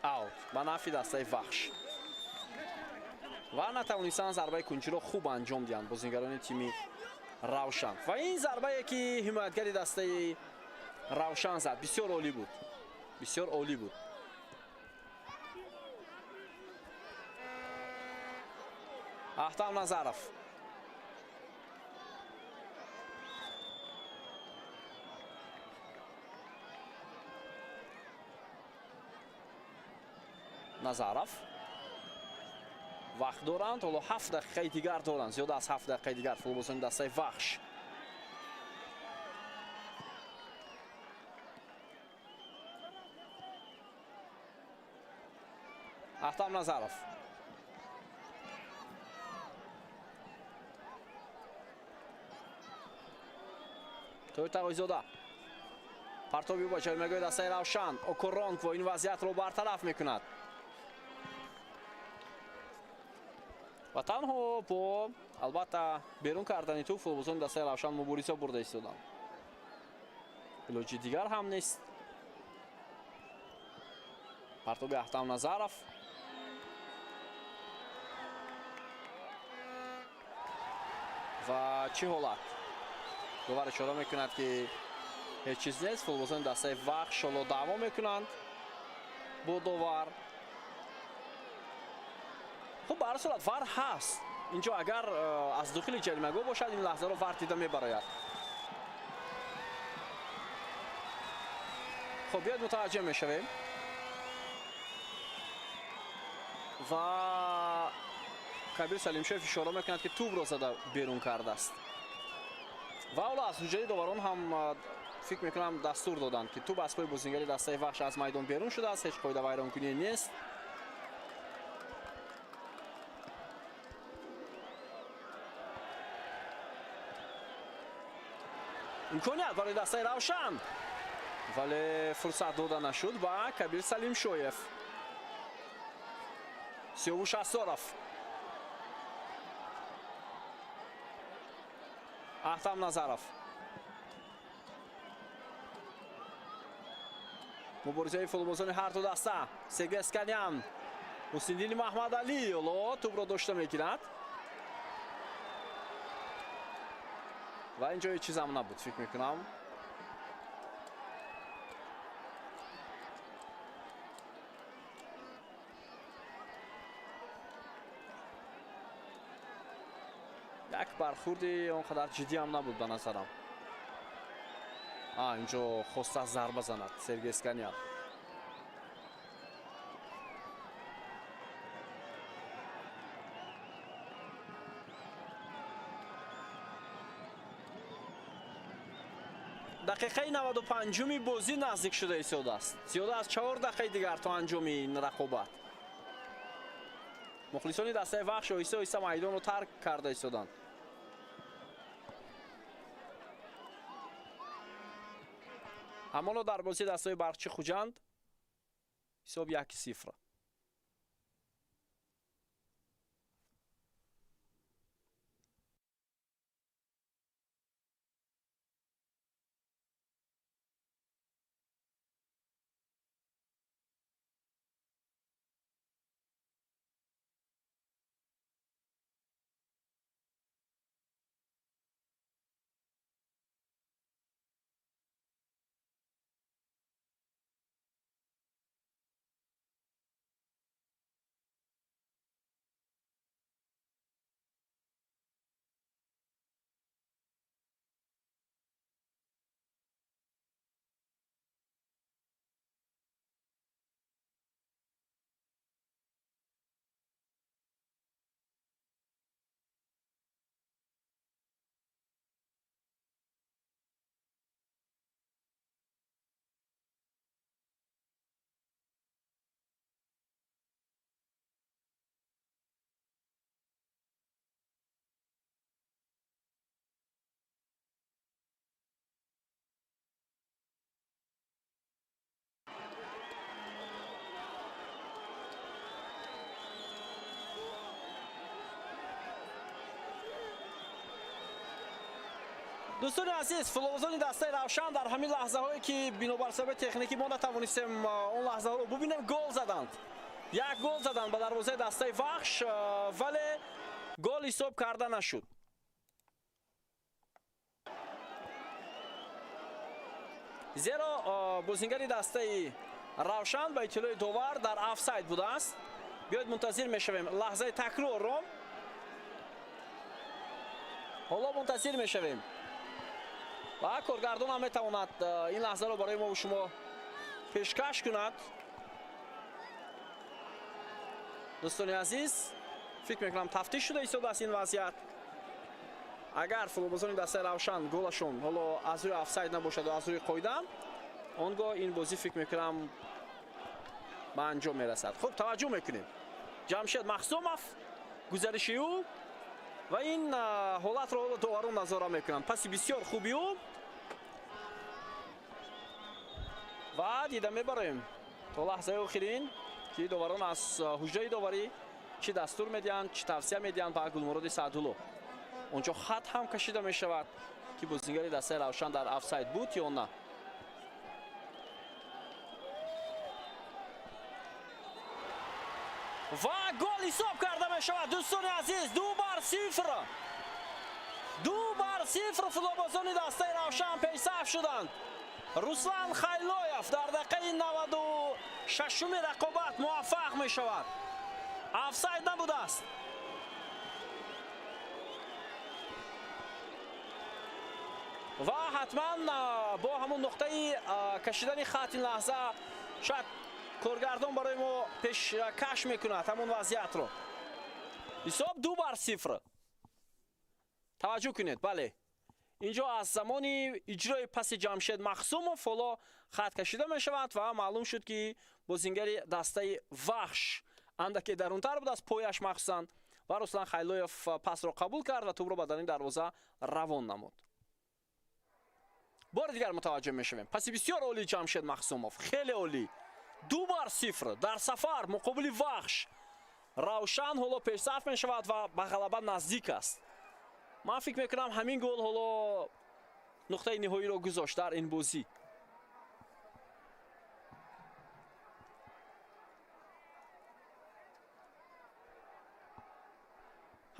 Аут ба нафъи дастаи Вахш ва натавонистанд зарбаи кунҷиро хуб анҷом диҳанд бозигарони тими Равшан. Ва ин зарбае, ки ҳимоятгари дастаи Равшан зад, бисёр олӣ буд, бисёр олӣ буд. Аҳтам Назаров. Назаров, вақт доранд, ҳоло 7 дақиқаи дигар доранд, зиёда аз 7 дақиқаи дигар футболбозони дастаи Вахш. Аҳтам Назаров. Тоҳир Тағоизода. Партоби ба ҷаримагоҳи дастаи Равшан. Окоронкво ин вазъиятро бартараф мекунад ва танҳо бо, албатта, берун кардани тӯб футболбозони дастаи Равшан мубориза бурда истоданд. Илоҷи дигар ҳам нест. Партоби Аҳтам Назаров ва чӣ ҳолат? Довар ишора мекунад, ки ҳеҷ чиз нест. Футболбозони дастаи Вахш ҳоло даъво мекунанд бо довар. Хуб, ба ҳар сурат ВАР ҳаст инҷо. Агар аз дохили ҷаримагоҳ бошад, ин лаҳзаро ВАР дида мебарояд. Хуб, биёед, мутаваҷҷеҳ мешавем. Ва Кабир Салимшоев ишора мекунад, ки тӯбро зада берун кардааст. Ва ҳоло аз ҳуҷраи доварон ҳам, фикр мекунам, дастур доданд, ки тӯб аз пои бозингари дастаи Вахш аз майдон берун шудааст, ҳеҷ қоидавайронкунӣ нест. Имконият барои дастаи Равшан, вале фурсат дода нашуд ба Кабир Салимшоев. Сиёвуш Асоров. Аҳтам Назаров. Муборизаи футболбозони ҳар ду даста. Сергей Осканян. Ҳусниddини Маҳмадалӣ ҳоло тӯбро дошта мегирад ва ин ҷо ҳеҷ чизам набуд, фикр мекунам. Як бархурди он қадар ҷиддӣ ҳам набуд ба назарам. Инҷо хоста зарба занад Сергей Осканян. Дақиқаи 95-уми бозӣ наздик шуда истодааст. Зиёда аз 4 дақиқаи дигар то анҷоми ин рақобат. Мухлисони дастаи Вахш оҳиста оҳиста майдонро тарк карда истоданд. Ҳамоно дар бозии дастаи Барқчи Хуҷанд ҳисоб 1-0. Дӯстони азиз, футболбозони дастаи Равшан дар ҳамин лаҳзаҳое, ки бинобар сабаби техникӣ мо натавонистем он лаҳзаҳоро бубинем, гол заданд. Як гол заданд ба дарвозаи дастаи Вахш, вале гол ҳисоб карда нашуд. Зеро бозингари дастаи Равшан ба иттилои довар дар офсайд будааст. Биёед, мунтазир мешавем лаҳзаи такрорро. Ҳоло мунтазир мешавем ва коргардон ҳам метавонад ин лаҳзаро барои мо шумо пешкаш кунад. Дӯстони азиз, фикр мекунам, тафтиш шуда истодааст ин вазъият. Агар футболбозони дастаи Равшан голашон ҳоло аз рӯи офсайд набошаду аз рӯи қоида, он гоҳ ин бозӣ, фикр мекунам, ба анҷом мерасад. Хуб, таваҷҷӯҳ мекунем. Ҷамшед Махсумов, гузариши ӯ ва ин ҳолатро ҳоло доварон назора мекунанд. Паси бисёр хуби ӯ ва дида мебарем то лаҳзаи охирин, ки доварон аз ҳуҷраи доварӣ чӣ дастур медиҳанд, чӣ тавсия медиҳанд ба Гулмуроди Саъдулло. Онҷо хат ҳам кашида мешавад, ки бозингари дастаи Равшан дар офсайд буд ё на. Ва гол ҳисоб карда мешавад, дӯстони азиз, 2-0. 2-0 футболбозони дастаи Равшан пешсаф шуданд. Руслан Хайлоев дар дақиқаи 96-уми рақобат муваффақ мешавад. Офсайд набудааст. Ва ҳатман бо ҳамон нуқтаи кашидани хат ин лаҳза шояд коргардон барои мо пешкаш мекунад ҳамон вазъиятро. Ҳисоб 2-0. Таваҷҷӯҳ кунед, бале. Инҷо аз замони иҷрои паси Ҷамшед Махсумов ҳоло хат кашида мешавад ва маълум шуд, ки бозингари дастаи Вахш андаке дарунтар будааст, пояш махсусан, ва Руслан Хайлоев пасро қабул кард ва тӯбро ба даруни дарвоза равон намуд. Бори дигар мутаваҷҷӯҳ мешавем. Паси бисёр олии Ҷамшед Махсумов, хеле олӣ. 2-0 дар сафар муқобили Вахш. Равшан ҳоло пешсаф мешавад ва ба ғалаба наздик аст. Ман фикр мекунам, ҳамин гол ҳоло нуқтаи ниҳоиро гузошт дар ин бозӣ.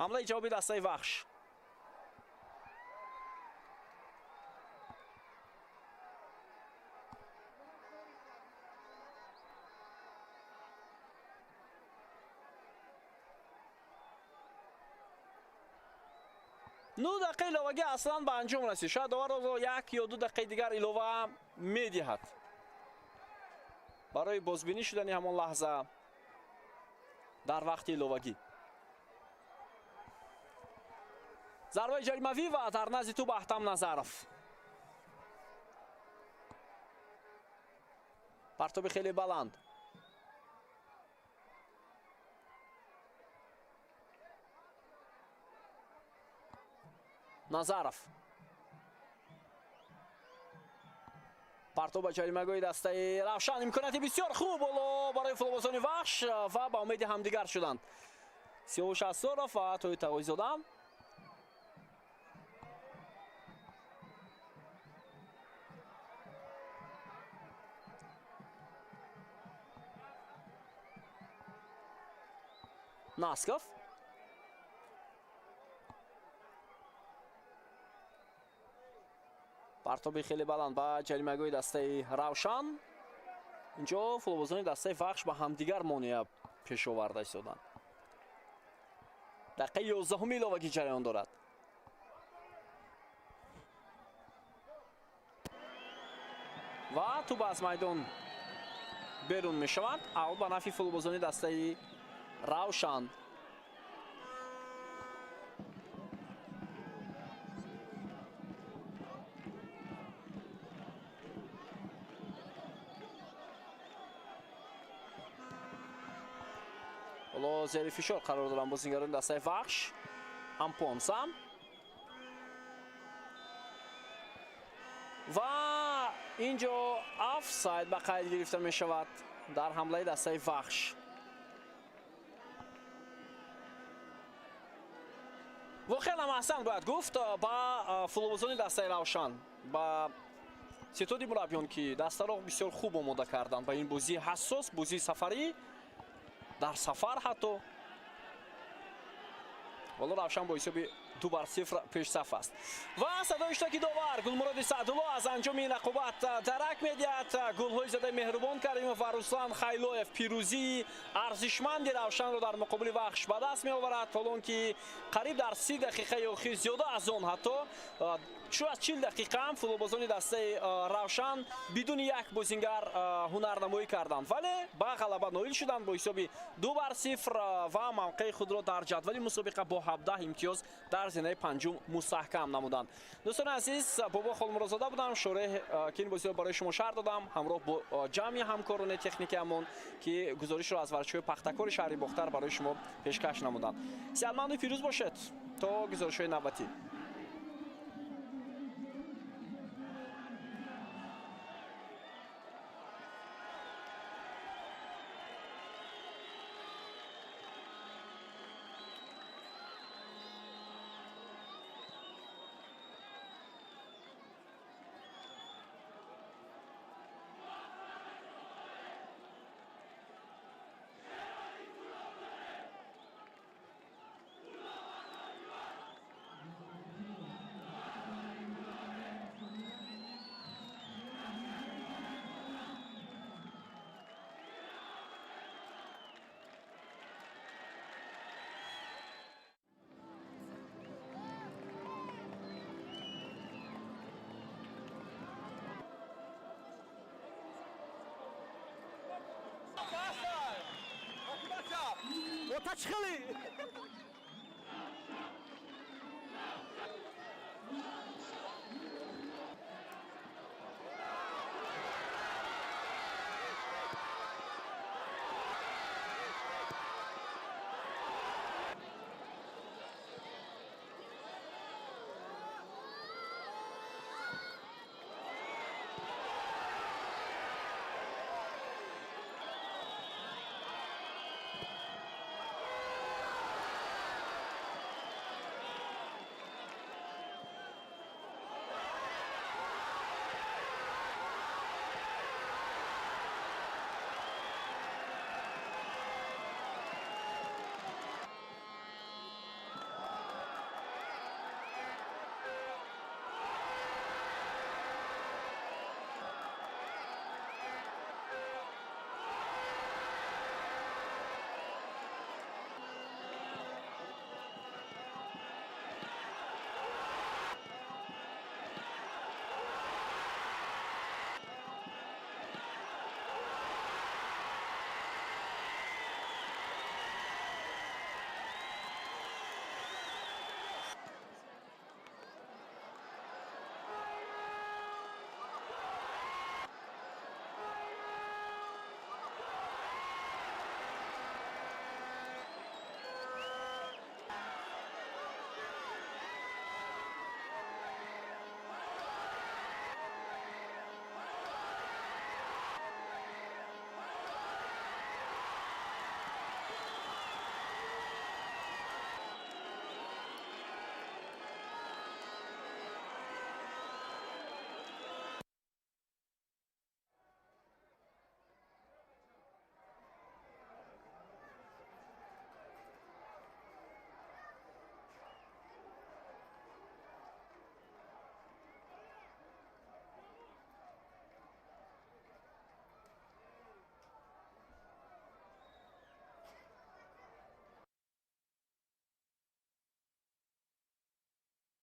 Ҳамлаи ҷавоби дастаи Вахш. 9 дақиқаи иловагӣ аслан ба анҷом расид. Шояд доварро 1 ё 2 дақиқаи дигар илова медиҳад барои бозбинӣ шудани ҳамон лаҳза дар вақти иловагӣ. Зарбаи ҷаримавӣ ва дар назди тӯб Аҳтам Назаров. Партоби хеле баланд. Назаров. Партоб ба ҷаримагоҳи дастаи Равшан, имконияти бисёр хуб ҳоло барои футболбозони Вахш ва ба умеди ҳамдигар шуданд. Сиёвуш Асоров ва Тоҳир Тағоизода. Насков. Партоби хеле баланд ба ҷаримагоҳи дастаи Равшан. Инҷо футболбозони дастаи Вахш ба ҳамдигар монеа пеш оварда истоданд. Дақиқаи 11-уми иловагӣ ҷараён дорад. Ва тӯб аз майдон берун мешавад. Аут ба нафъи футболбозони дастаи Равшан. Ҳоло зери фишор қарор доранд бозингарони дастаи Вахш. Ампонса. Ва инҷо офсайд ба қайд гирифта мешавад дар ҳамлаи дастаи Вахш. Воқеан ҳам аҳсан бояд гуфт ба футболбозони дастаи Равшан, ба ситоди мураббиён, ки дастаро бисёр хуб омода карданд ба ин бозии ҳассос, бозии сафарӣ, дар сафар ҳатто. Ҳоло Равшан бо ҳисоби 2-0 пешсаф аст ва садои иштироки довар Гулмуроди Саъдулло аз анҷоми ин рақобат дарак медиҳад. Голҳои задаи Меҳрубон Каримов ва Руслан Хайлоев пирӯзии арзишманди Равшанро дар муқобили Вахш ба даст меоварад, ҳоло он ки қариб дар 30 дақиқаи охир, зиёда аз он, ҳатто шу аз 40 дақиқа ҳам футболбозони дастаи Равшан бидуни як бозингар ҳунарнамоӣ карданд, вале ба ғалаба ноил шуданд бо ҳисоби 2-0 ва мавқеи худро дар ҷадвали мусобиқа бо 17 имтиёз дар зинаи панҷум мустаҳкам намуданд. Дӯстони азиз, Бобо Холмурозода будам, шореҳ, ки ин бозиро барои шумо шарҳ додам, ҳамроҳ бо ҷамъи ҳамкорони техникиамон, ки гузоришро аз варзишҳои Пахтакори шаҳри Бохтар барои шумо пешкаш намуданд. Сиҳатманду пирӯз бошед то гузоришҳои навбатӣ. Отачхали!